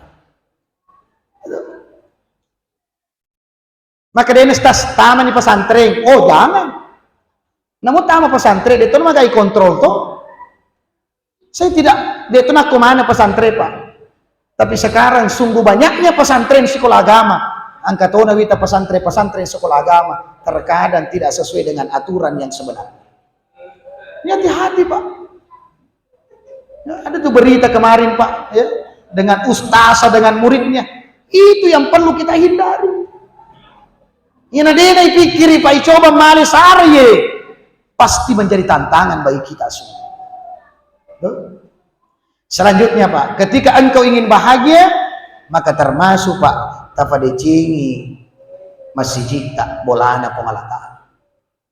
Maka dena stas tamani pesantren. Oh, jangan. Namun tama pesantren, de' to magai kontrol to. Saya tidak, de' to nakko mana pesantren, Pak. Tapi sekarang sungguh banyaknya pesantren sekolah agama. Angka tona wita pesantren-pesantren sekolah agama terkadang tidak sesuai dengan aturan yang sebenarnya. Ini hati-hati, Pak. Ya, ada tuh berita kemarin, Pak, ya, dengan ustazah dengan muridnya. Itu yang perlu kita hindari. Iyana dena ipikiri, Pak, icoba male sara ye, pasti menjadi tantangan bagi kita semua. Tuh. Selanjutnya, Pak, ketika engkau ingin bahagia, maka termasuk, Pak, tafadecengi masijita bolana Puang Allah Ta'ala.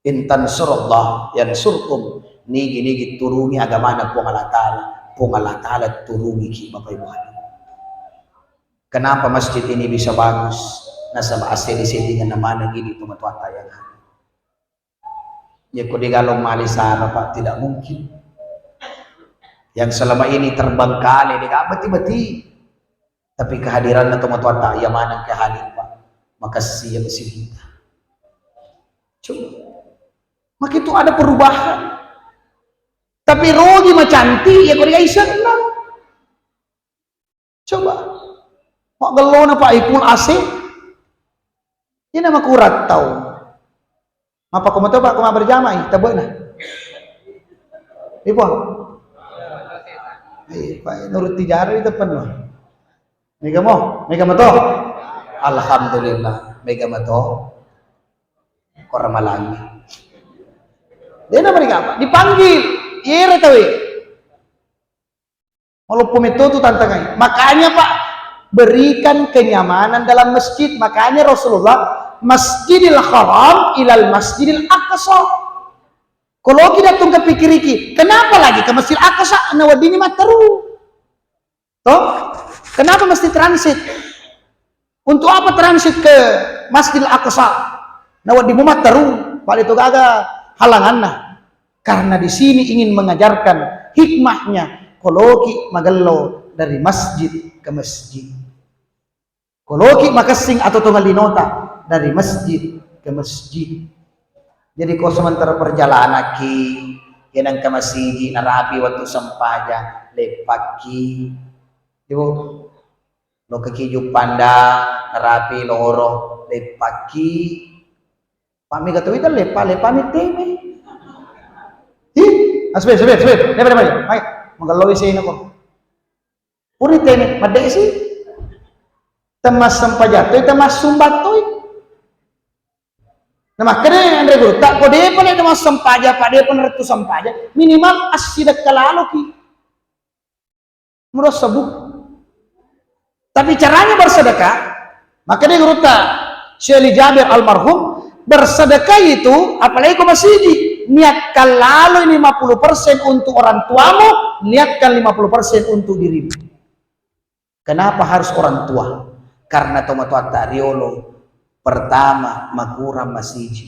In tansurullah yansurkum. Nigi-nigi turungi agamana Puang Allah Ta'ala, Puang Allah Ta'ala turungiki, Bapak Ibu hadirin. Kenapa masjid ini bisa bagus? Nasaba asseddi-seddingenna maneng idi tomatoatta yang ada. Ya, ko digalo mali sara, Pak, tidak mungkin. Yang selama ini terbengkalai, dega beti-beti. Tapi kehadiranna tomatoatta iya maneng ke hadir, Pak. Makasih ya besi kita. Coba. Maka itu ada perubahan. Tapi rogi macanti ya ko dia isenna. Coba. Mak gellona, Pak, ipul A C. Ina makurat tau. Mapakko mato, Pak, ko mabberjamaah i, tabuaina. Ipo. Iya, Pak, nuruti jari itu penuh. Mega mo, mega mato. Alhamdulillah, mega mato. Kora malangi. Dena mereka apa? Dipanggil. Yere tawe. Maloppo metto tu tantangai. Makanya, Pak, berikan kenyamanan dalam masjid. Makanya Rasulullah, Masjidil Haram ilal Masjidil Aqsa. Kalau kita tungke pikiriki, kenapa lagi ke Masjid Aqsa? Nawaddini matteru. Toh? Kenapa mesti transit? Untuk apa transit ke Masjidil Aqsa? Nawaddini matteru, balik tu gaga halanganna. Karena di sini ingin mengajarkan hikmahnya, koloki magello dari masjid ke masjid. Koloki makessing atau tongalinota dari masjid ke masjid. Jadi ko sementara perjalananki, yenang ke masjid, narapi waktu sempaja, lepakki. Ibu, lo keki Juppandang, narapi loro, lepakki. Pammi kata wita lepa, lepa mi teme. Hi, asbe, asbe, asbe. Lepa, lepa, lepa. Hai, magello W C na ko. Puri teme, madde si. Temmassempajang toi, temmassumbattoi. Nah, makanya Andre Gurutta, ko depa le temmassempajang, Pak, depa narettu sempajang, minimal assidekka laloki. Muda sebbu. Tapi caranya bersedekah, maka dia Gurutta Syekh Ali Jabir almarhum, bersedekah itu, apalagi ke masjid, niatkan lalu lima puluh persen untuk orang tuamu, niatkan lima puluh persen untuk dirimu. Kenapa harus orang tua? Karena tomatoatta riolo, pertama, makurang masiji.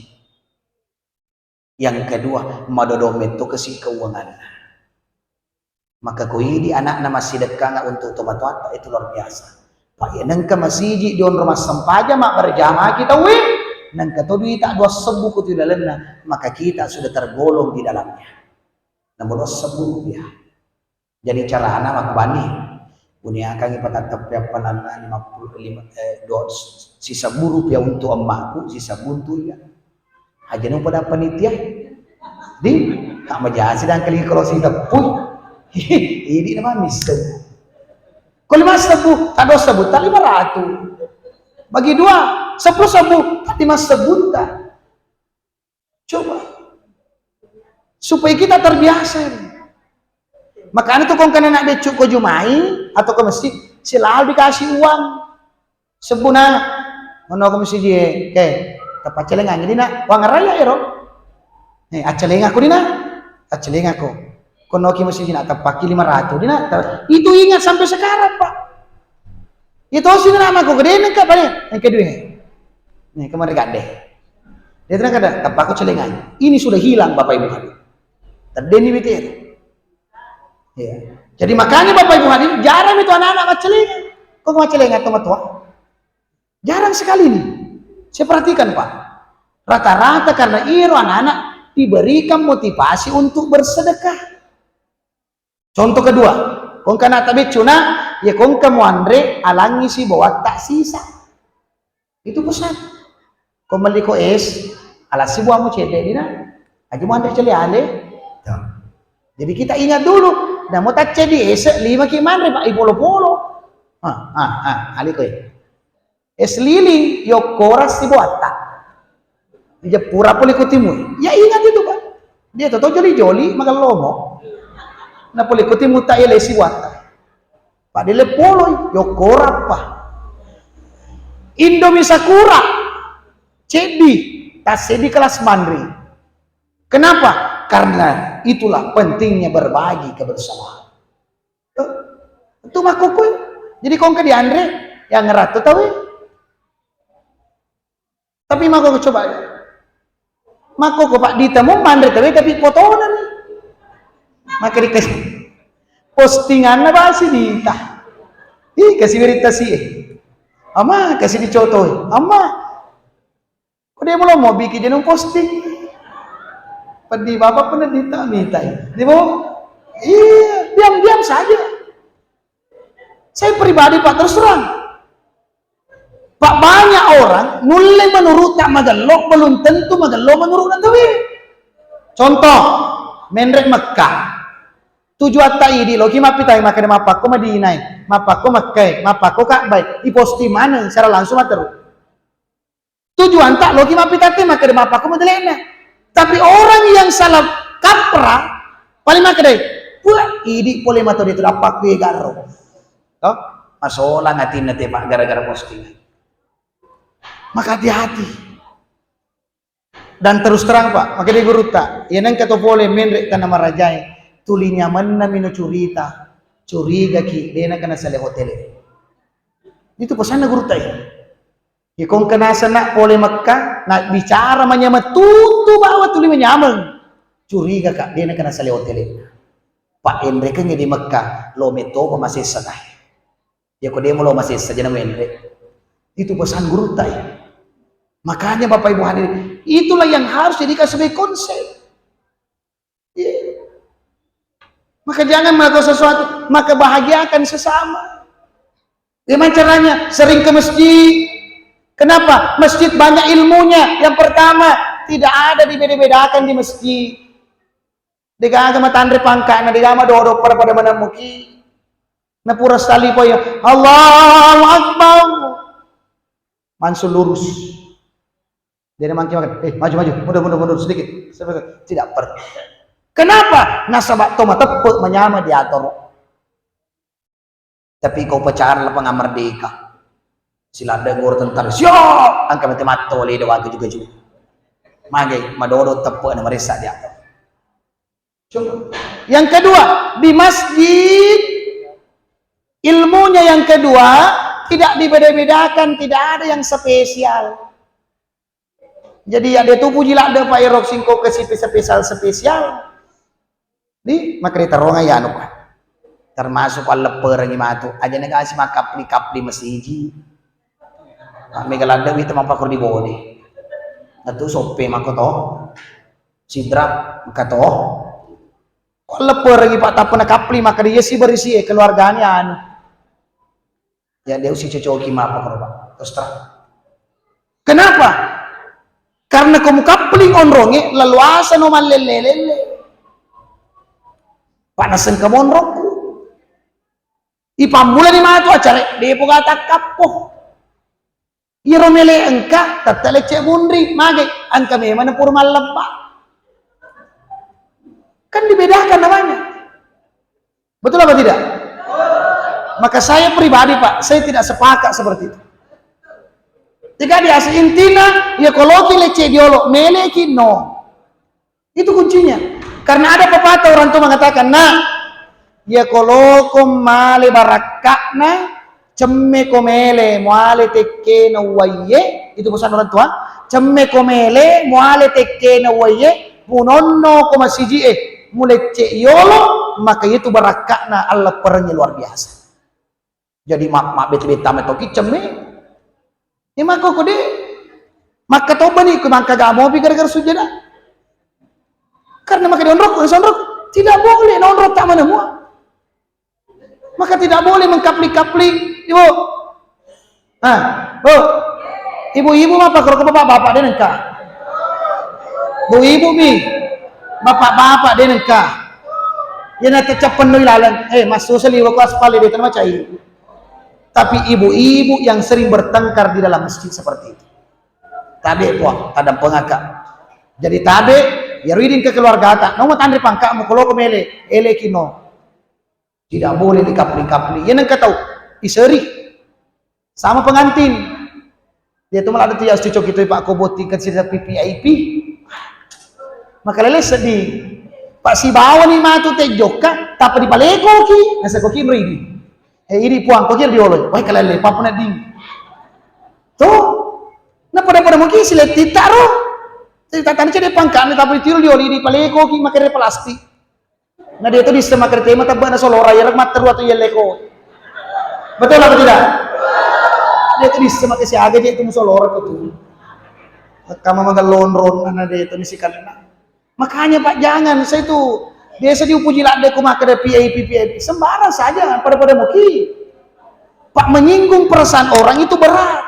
Yang kedua, madodo metto kasi keuanganna. Maka ko idi anakna massidekkangnga untuk tomatoatta, itu luar biasa. Pak, ya, nengka masiji dionro massempajang, mak berjamaah kita, weh, nengka to duita dua sebbu ko tu dalenna, maka kita sudah tergolong di dalamnya. Namun dua sebbu rupiah. Jadi carana makkubani, buniakangngi patatteppeang palanna lima puluh, lima, eh, dua, sisebbu rupiah untuk emakku, sisebbu untuk iya. Aja nu pada panitia. Di, tak majasi dan kali kalau si tepu. Ini nama misseng. Kalau lima sebbu, tak dua sebbu, tak lima ratus. Bagi dua, sepuluh sebbu, tak lima sebbu tak. Coba. Supaya kita terbiasa ini. Makanya tuh kong kena nak becuk ko jumai atau ke masjid, selalu dikasih uang. Sebbuna, ngono ko masjid e, ke, tapaccelengang ini nak, uang raya ero. Eh, acceleng aku di nak, acceleng aku. Kono ki masjid nak, tepaki lima ratus di nak. Itu ingat sampai sekarang, Pak. Itu sih nama aku gede nengka balik. Yang kedua. Nih, kemarin gak deh. Dia terang kada, tepaku celengan. Ini sudah hilang Bapak Ibu hadirin. Terdeni B T R. Ya. Jadi makanya Bapak Ibu hadirin, jarang itu anak-anak maccelengan. Kok maccelengan teman tua? Jarang sekali nih. Saya perhatikan, Pak. Rata-rata karena iro anak-anak diberikan motivasi untuk bersedekah. Contoh kedua, kongka na tabeccu na, ya kongka muanre alangi si bawatta sisa. Itu pesan. Ko melli ko es, ala si buamu cedde dina. Aja muanre celi ale. Tuh. Jadi kita ingat dulu, namo taccedi es lima ki manre Pak, ipolo-polo. Ah, ah, ah, ali koe. Es lilin, yokkora siboatta. Ija pura pole kutimu. Ya ingat itu, Pak. Dia toto joli-joli magellomo. Na pole kutimu tak ele siboatta. Pak dele poloi, yokkora apa? Indomie Sakura. Ceddi, tasedi kelas manri. Kenapa? Karena itulah pentingnya berbagi kebersamaan. Itu makkokkoe. Jadi kongka dianre, yang ngeratto tawe. Tapi makkokko coba. Makkokko Pak Dita mau manre tawe tapi potona nih. Maka dikasih postinganna basi Dita. Ih, kasih berita sih. Ama, kasih dicotoi. Ama, Ko dia belum mau bikin jeneng posting. Pedih bapak pernah minta minta ya. Dia mau, iya, diam-diam saja. Saya pribadi Pak terus terang. Pak banyak orang nulle menurut tak magello belum tentu magello menurut nanti. Contoh, menrek Mekah. Tujuan tak idi loki mapitai makan mapakko Madinah, mapakko Mekah, mapakko Ka'bah. Iposting mana secara langsung materu. Tujuan tak loki mappitatte makkeda mappakko madelena. Tapi orang yang salah kaprah paling makkedai, wah, idi pole mato dia tu dappakku ya garro. Toh? Masolang atinna te Pak gara-gara postingan. Maka hati-hati. Dan terus terang Pak, makanya gurutta, ya nengka to pole menre tanah marajai, tuli nyamenna mino curita, curiga ki, dena kena sale hotel. Itu pesanna gurutta ya. Ikongka naseng nak pole Mekka, nak bicara manyameng tuttu bawa tuli manyameng. Curiga kak, dena kena sale hotel. Pak enrekeng di Mekka, lo metopa masessa kah. Ya ko demo lo masessa jana menre. Itu pesan gurutta ya. Makanya Bapak Ibu hadirin, itulah yang harus jadikan sebagai konsep. Iya. Maka jangan melakukan sesuatu, maka bahagiakan sesama. Gimana caranya? Sering ke masjid. Kenapa? Masjid banyak ilmunya. Yang pertama, tidak ada dibeda-bedakan di masjid. Degaga matanre pangkana, degaga madodo pada pada menemuki. Napura sali poyo, Allahu Akbar. Langsung lurus. Jadi mangki makan, eh maju maju, mundur mundur mundur sedikit. Tidak perlu. Kenapa? Nasaba to mateppe manyama diatur. Tapi kau pacaran lapang merdeka. Siladde guru tentara, siap, angka mati matto le doa juga juga. Magai madodo teppe na maressa diatur. Coba. Yang kedua, di masjid ilmunya yang kedua tidak dibeda-bedakan, tidak ada yang spesial. Jadi ada tu puji ladde Pak Erok singko ke situ spesial-spesial. Di makrita ronga ya anu Pak. Termasuk allepperengi matu. Aja negasi makapli-kapli masiji. Pak mega ladde wita mampakor di bone. Natu soppe mako to. Sidrap maka to. Ko allepperengi Pak tappa nakapli maka dia si berisi keluarganya anu. Ya, dia usi cocoki mapa koro, Pak. Terus terang. Kenapa? Karena ko mukappling onrongnge, leluasa no mallelle-lelle. Pak nasengka monrokku. Ipammulani matu acara, depo gata kappo. Iyaro mele engka, tette lecce munri, mage, engka memang pura mallebba. Kan dibedakan namanya. Betul apa tidak? Maka saya pribadi, Pak, saya tidak sepakat seperti itu. Jika di asli intinya, ya kalau ki lecce diolo, mele ki no. Itu kuncinya. Karena ada pepatah orang tua mengatakan, "Nak, ya kalau ko male barakka'na, cemme ko mele, muale tekkena uwaiye." Itu pesan orang tua. "Cemme ko mele, muale tekkena uwaiye, munonno ko masiji e, mulecce yolo, maka itu barakka'na Allah perengi luar biasa." Jadi ma-, mabbete-bete tama toki cemme. Iya makkoko de. Makkatobani ko mangkaga mopi gara-gara sujada. Karena maka dionrok, sonrok. Tidak boleh nonrok tak mana mua. Maka tidak boleh mengkapling-kapling. Ibu. Ah, Bu. Ibu-ibu mapa koro bapak-bapak de nengka. Bu ibu mi. Bapak-bapak de nengka. Yana tecappennoi laleng. Eh, massu saliwa ko aspal de tanah macai. Tapi ibu-ibu yang sering bertengkar di dalam masjid seperti itu. Tabe puang, tadampengaka. Jadi tabe, ya reading ke keluarga ta. Nau matanri pangka mu kalau ko mele, ele kino. Tidak boleh dikapling-kapling. Iya nengka tau, iseri. Sama pengantin. Dia tu malah ada tu ya cucok itu Pak Koboti ke cerita V V I P. Maka lele sedih. Pak sibawani matu tejokka, tapa dipalekoki, nasa koki meridi. Eh, ini puang, koki diolo. Wah, kalele, papa na ding. Tuh, na pada-pada mungkin siletti taro. Jadi tatani cede pangkani, tapi tiru dioli, dipalekoki, makere plastik. Na dia tu disse makkeda tema tebba na solora, iyaro matteru atau yelleko. Betul apa tidak? Dia tu disse makkeda siaga je itu musolora ko tu. Kama magello onrong na dia tu nisi karena. Makanya Pak jangan, saya tu biasa diupuji ladde ko makkeda V I P, V I P. Sembarang saja, pada-pada muki. Pak menyinggung perasaan orang itu berat.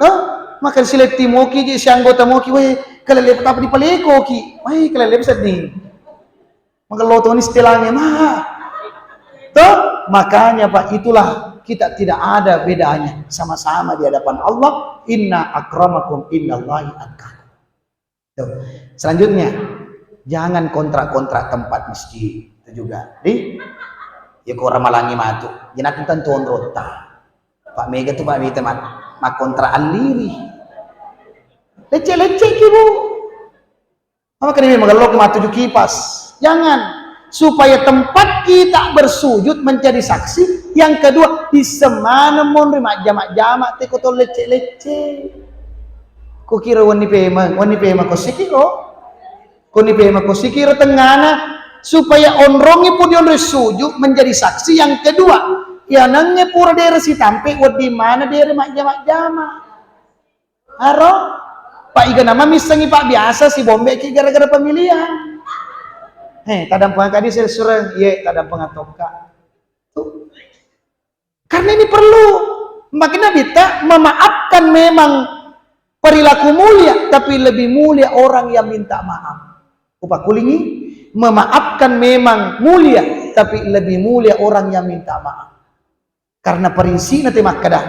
Hah? Maka siletti moki je si anggota moki, weh, kalele tapa dipalekoki. Weh, kalele sedih. Maka lo toni setelange mah. Toh? Makanya Pak, itulah kita tidak ada bedanya. Sama-sama di hadapan Allah. Inna akramakum indallahi atqakum. Tuh. Selanjutnya, jangan kontrak-kontrak tempat masjid. Itu juga. Di, ya ko ramalangi matu. Jenatu tentu onrota. Pak mega tu Pak mita mat, makkontrak alliri. Lecce-lecce ki, Bu. Apa kena memang kalau matu kipas. Jangan. Supaya tempat kita bersujud menjadi saksi. Yang kedua, disemana monri majjama-jama teko to lecce-lecce. Ko kira wenni pemeng, wenni pemeng ko sikiro. Koni pemako sikiro tengngana, supaya onrongnge pudi onroi suju menjadi saksi. Yang kedua, iyanangnge pura dere sitampe, wedding mana dere majjama-jama. Aro, Pak, iga nama missengi, Pak, biasa si bombeki gara-gara pemilihan. Heh, tadampengaka di sessureng, ye, tadampengaka tokka. Tuh. Karena ini perlu. Makanya Nabitta memaafkan memang perilaku mulia, tapi lebih mulia orang yang minta maaf. Upakulingi, memaafkan memang mulia, tapi lebih mulia orang yang minta maaf. Karena prinsipna te makkeda,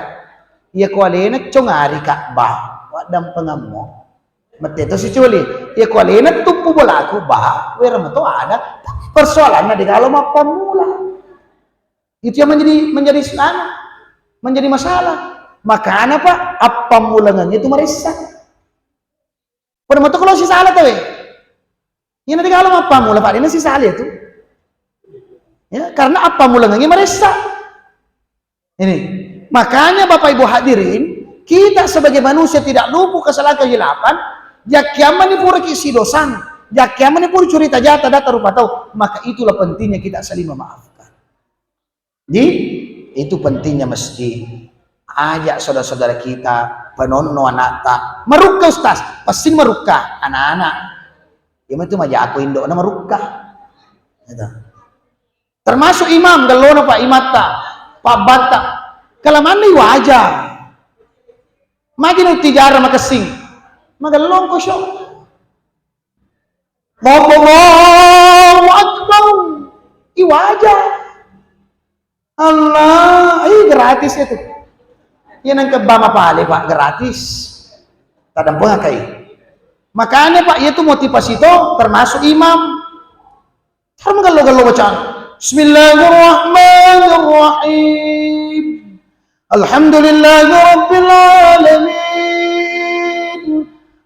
iya ko alena congari Ka'bah, waddampengammo. Mette to siculi, iya ko alena tuppu bolaku, bah, wera meto ada. Tapi persoalanna de galo mappammula. Itu yang menjadi, menjadi anu, menjadi masalah. Makana, Pak, appammulengengnge tu maressa. Pada meto kalau sisala tawe. Iyana de galo mappammula, Pak, dena sisala itu. Ya, karena appammulengengnge maressa. Ini. Makanya Bapak Ibu hadirin, kita sebagai manusia tidak luput kesalahan kehilapan, jakkiammani pura ki sidosang, jakkiammani pura curita jata data rupa tau, maka itulah pentingnya kita saling memaafkan. Jadi, itu pentingnya masjid. Ajak saudara-saudara kita, penonno anakta, marukka Ustaz, pasti marukka anak-anak. Ya itu maja aku indokna marukka. Gitu. Termasuk imam, gellona Pak imatta, pabbatta. Kalamanni wajar. Magi nu tijara makessing. Magellong ko syo. Allahu Akbar. Iwaja. Allah, eh, gratis itu. Iya nang kebama pale, Pak, gratis. Tadang pengakai. Makanya, Pak, itu motivasi to termasuk imam. Harus menggello-gello bacaan. Bismillahirrahmanirrahim. Alhamdulillahirabbil alamin.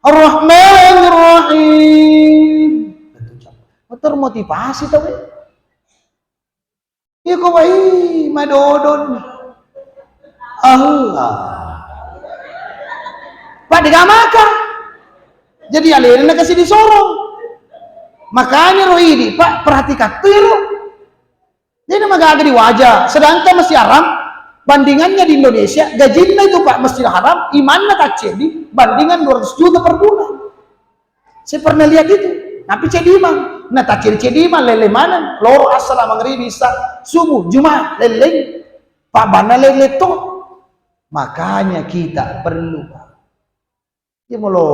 Arrahmanirrahim. Termotivasi to, eh. Iko wai madodon. Allah. Pak, degamaka. Jadi alena nakasi disorong. Makanya ro idi, Pak, perhatikan tuh ya, ro. Jadi magaga di wajah. Sedangkan Masjid Haram, bandingannya di Indonesia, gajinna itu, Pak, Masjid Haram, imanna taccedi, bandingan dua ratus juta per bulan. Saya pernah lihat itu. Tapi ceddi imang. Nah, tak ceddi-ceddi imang, lele maneng. Loro, assala, mangribi, isa, subuh, Jumat, leleng. Pak banna lele to. Makanya kita perlu, Pak. Dia melo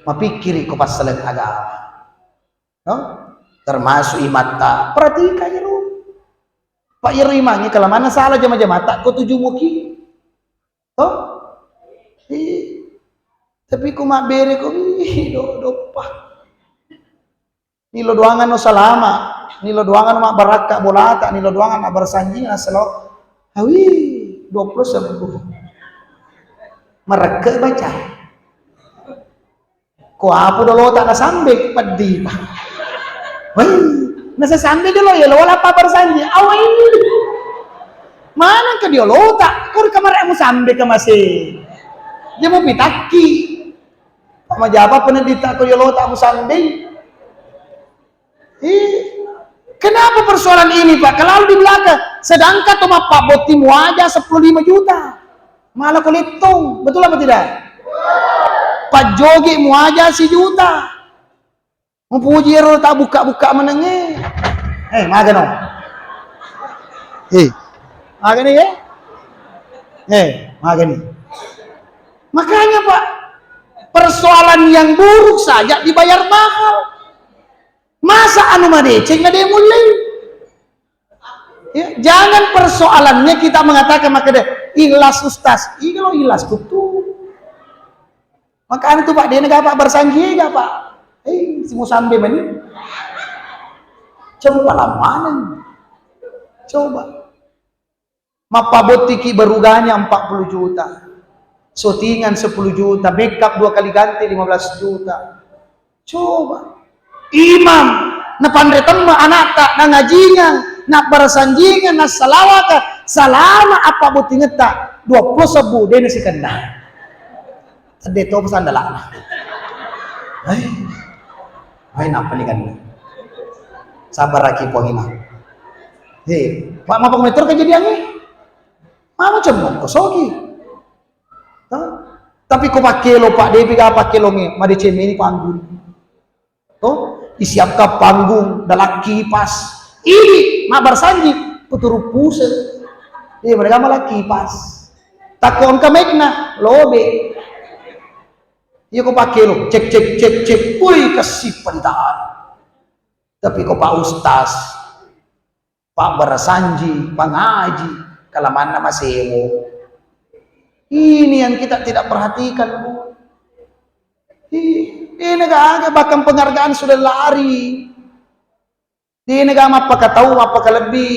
mapikkiri ko passaleng agama. No? Termasuk imatta. Perhatikan iro. Pak, iro imangi kalamanna salah jama-jamata ko tuju muki. Toh? Iya. Tapi ko mabbere ko, ih, do, doppa. Nilo doangan no salama, nilo doangan no mabbarakka bolata, nilo doangan mabbarsanjing aslo. Awi, dua puluh sebbu. Merekke baca. Ko apu dolota nasambe peddi, Pak. Wei, nasasambe dolo ya lola pa bersanji. Awai. Mana ke dia lota? Kau di kamar kamu sambe ke masih. Dia mau pitakki. Sama jawab pun dita ko dia lota mu sambe. Ih, kenapa persoalan ini, Pak? Kalau di belakang, sedangkan tu mappa botti muaja sepuluh lima juta. Malah ko lettong, betul apa tidak? Pajjoge muaja sijuta. Mupuji ero tak buka-buka menenge. Eh, magano. Eh, magani ya? Eh, magani. Makanya, Pak, persoalan yang buruk saja dibayar mahal. Masa anu madeceng na de mullei? Ya, jangan persoalannya kita mengatakan makanya ikhlas ustaz. Iya lo ikhlas kutu. Makanya tuh Pak, dia negara Pak bersanji gak Pak? Eh, si Musambe meni. Coba lama. Coba. Mappabottiki beruganya empat puluh juta. Syutingan sepuluh juta, makeup dua kali ganti lima belas juta. Coba. Imam, napanre temme anakta, nangajingang, nabbarasanjingang, nassalawaka, salama appabbottingetta, dua puluh sebbu, dena sikenna. Tedde to sandalana. Hai. Hai, napa ni kan? Sabaraki Puang Imam. Hei, Pak, mapa meter kejadiannya? Mama cemma, kosoki. Hah? Tapi ko pakkelo, Pak, depi ga pakkelonge, madeceng meni panggung. To, disiapkan panggung, dalam kipas. Ini, mabar sanji, puturu puse. Iya, mereka malah kipas. Takko engka mic-na, lobe. Iya ko pakkelo, cek, cek, cek, cek. Woi, kasih pendar. Tapi ko Pak Ustaz, Pak barasanji, pangaji, kalamanna masewo. Ini yang kita tidak perhatikan, Bu. Ih, ini gak ada, bahkan penghargaan sudah lari. Ini gak mappakatau, mappakalebbi.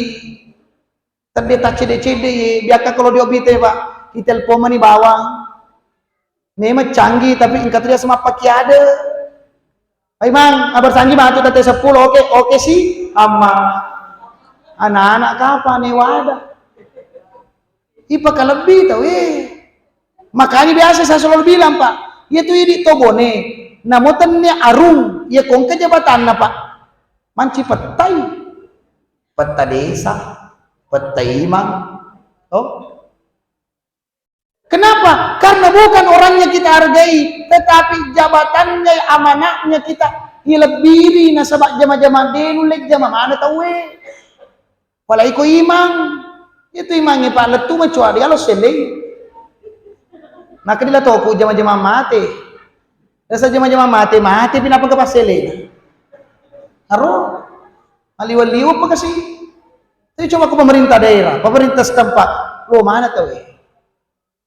Tedde taccede-cede ye, biakka kalau di obite, Pak. Ditelepon mani bawang. Memang canggih, tapi engka tu dia semappa kiade. Hai, Mang, abar sanji matu tette seppulo, oke, oke sih, amma. Anak-anak kapa ne wada. Ipa kalebbi tau, eh. Makanya biasa saya selalu bilang, Pak, iya tu idi to Bone, namo tennia arung, iya kongka jabatanna, Pak. Manci pettai. Petta desa, petta imang. Oh. Kenapa? Karena bukan orangnya kita hargai, tetapi jabatannya, amanahnya kita ilebbiri nasaba jama-jama de nulle jama mana tauwe. Apalagi ko imang, itu imangnge Pak lettu macoa di alo sellei. Nakkedila toku jama-jama mate. Rasa jama-jama mate, mate pi nappa ke passelena. Aro, maliwa-liwa apa kasi? Tapi coba ke pemerintah daerah, pemerintah setempat, lo mana tahu ya?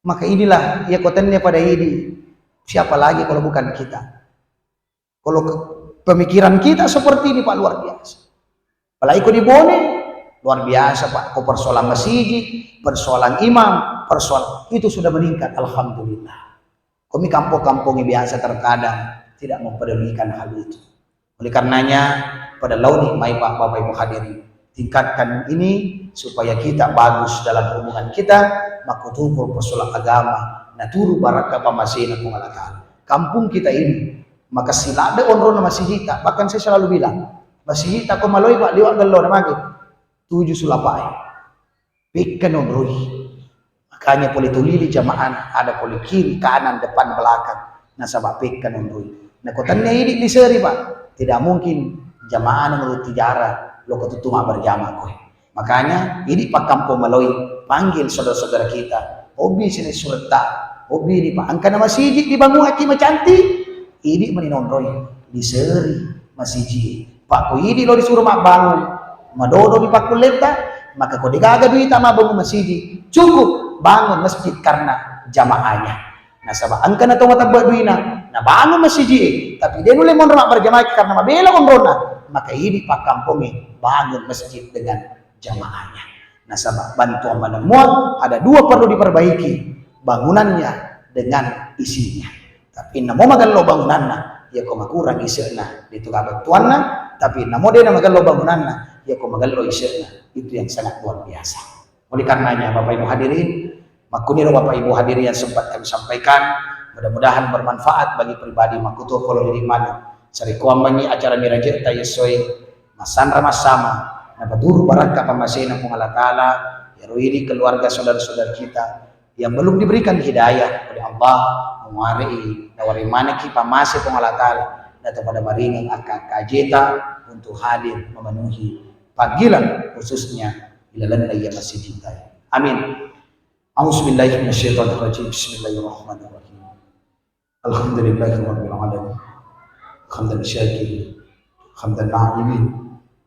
Maka inilah, ya, kotanya pada ini. Siapa lagi kalau bukan kita? Kalau ke-, pemikiran kita seperti ini, Pak, luar biasa. Apalagi ko di Bone, luar biasa, Pak. Ko persoalan masjid, persoalan imam, persoalan itu sudah meningkat, alhamdulillah. Ko mi kampong-kampong biasa terkadang tidak mempedulikan hal itu. Oleh karenanya, pada launi mai, Pak, Bapak Ibu hadirin, tingkatkan ini supaya kita bagus dalam hubungan kita, makkutoparo persoalan agama, naturu barakka pammasena Puang Allah Ta'ala. Kampung kita ini, maka silada onrona masijita, bahkan saya selalu bilang, masijita ko maloi, Pak, liwa gellona magi, tuju sulapai. Pekka nonroi. Makanya pole tulili jamaah, ada pole kiri, kanan, depan, belakang. Nasaba pekka nonroi. Nako tennia idi liseri, Pak, tidak mungkin jamaah menurut sejarah lo ketutu berjamaah koe. Makanya idi pakkampong maloi, panggil saudara-saudara kita. Hobi sini sureta, hobi ini, Pak. Angkana masiji dibangun aki macanti, idi meni nonroi, liseri masiji. Pak, ko idi lo disuruh mabbangun, madodo di pakkulletta, maka ko degaga duita mabbangun masiji, cukup bangun masjid karena jamaahnya. Nasaba engkana to matebba duina, nabangun masiji, tapi de nulle monro mabberjamaah karena mabela onrona, maka idi pakkampongnge bangun masjid dengan jamaahnya. Nasaba bantuan manemmuang ada dua perlu diperbaiki, bangunannya dengan isinya. Tapi namo magello bangunanna, iya ko makurang ise'na, itu bantuanna. Tapi namo de na magello bangunanna, iya ko magello ise'na, itu yang sangat luar biasa. Oleh karenanya, Bapak Ibu hadirin, makkuniro Bapak Ibu hadirin yang sempat kami sampaikan, mudah-mudahan bermanfaat bagi pribadi makkutoparo ri mana. Sarekkoammengngi acara mirajetta essoe, massanra massama, napaturu barakka pammasena Puang Allah Ta'ala, iyaro idi keluarga saudara-saudara kita yang belum diberikan hidayah oleh Allah, muarei nawaring manekki pammase Puang Allah Ta'ala, natopada maringeng akka-akka ajeta untuk hadir memenuhi panggilan khususnya ilalenna iya masijita. Amin. A'udzubillahi minasyaitonirrajim. Bismillahirrahmanirrahim. Alhamdulillahi rabbil alamin. Hamdan syakirin, hamdan na'imin,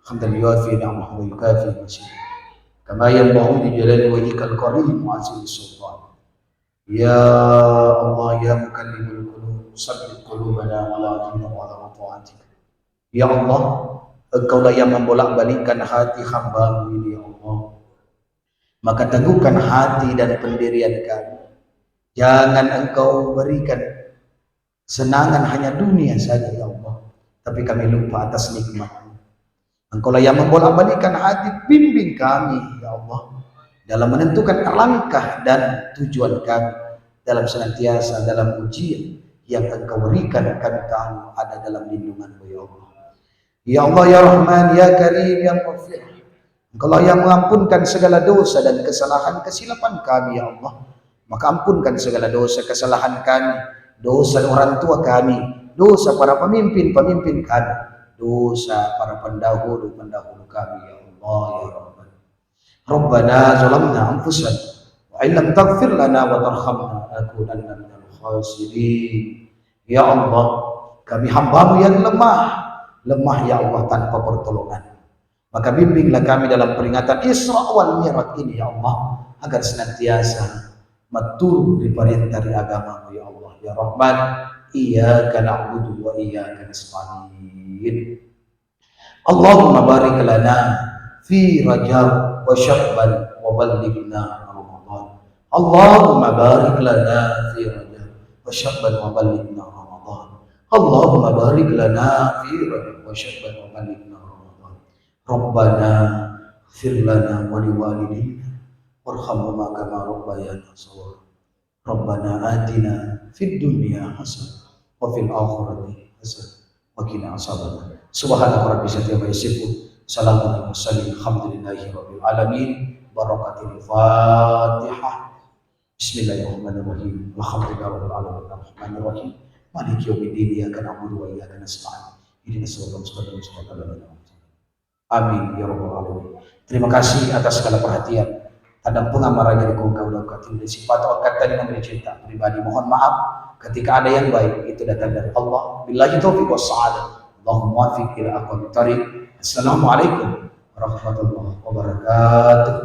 hamdan yuwafi ni'amahu wa yukafi mazidah. Kama yanbaghi li jalali wajhikal karim wa azimi sultan. Ya Allah, ya muqallibal qulub, tsabbit qulubana ala dinika wa ala ta'atik. Ya Allah, Engkaulah yang membolak-balikkan hati hamba-Mu ini, ya Allah. Maka teguhkan hati dan pendirian kami. Jangan Engkau berikan senangan hanya dunia saja, ya Allah. Tapi kami lupa atas nikmat-Mu. Engkaulah yang membolak-balikkan hati, bimbing kami, ya Allah, dalam menentukan langkah dan tujuan kami dalam senantiasa dalam ujian yang Engkau berikan, kami tahu ada dalam lindungan-Mu, ya Allah. Ya Allah, ya Rahman, ya Karim, ya Mughfir. Engkaulah yang mengampunkan segala dosa dan kesalahan kesilapan kami, ya Allah. Maka ampunkan segala dosa kesalahan kami, dosa orang tua kami, dosa para pemimpin-pemimpin kami, dosa para pendahulu-pendahulu kami, ya Allah, ya Rahman. Rabbana zalamna anfusana wa illam taghfir lana wa tarhamna lanakunanna minal khasirin. Ya Allah, kami hamba-Mu yang lemah, lemah, ya Allah, tanpa pertolongan. Maka bimbinglah kami dalam peringatan Isra wal Mi'raj ini, ya Allah, agar senantiasa maturu ri parenta ri agama-Mu, ya Allah. Ya Rahman, iyyaka na'budu wa iyyaka nasta'in. Allahumma barik lana fi Rajab wa Sya'ban wa ballighna Ramadan. Allahumma barik lana fi Rajab wa Sya'ban wa ballighna Ramadan. Allahumma barik lana fi Rajab wa Sya'ban wa ballighna Ramadan. Rabbana ighfir lana wa liwalidina warhamhuma kama rabbayana shaghira. Rabbana atina fid dunya hasanah wa fil akhirati hasanah wa qina adzabannar. Subhana rabbika rabbil izzati amma yasifun. Salamun alal mursalin. Alhamdulillahi rabbil alamin. Barakatil Fatihah. Bismillahirrahmanirrahim. Alhamdulillahi rabbil alamin. Arrahmanirrahim. Maliki yaumiddin. Iyyaka na'budu wa iyyaka nasta'in. Ihdinas siratal mustaqim. Siratal ladzina an'amta alaihim. Amin ya rabbal alamin. Terima kasih atas segala perhatian. Adapun amaranya di kau kau dauka tidak sifat wakatan yang bercerita pribadi, mohon maaf, ketika ada yang baik itu datang dari Allah. Billahi taufiq was sa'adah. Allahumma waffiq ila aqwamit thariq. Assalamualaikum warahmatullahi wabarakatuh.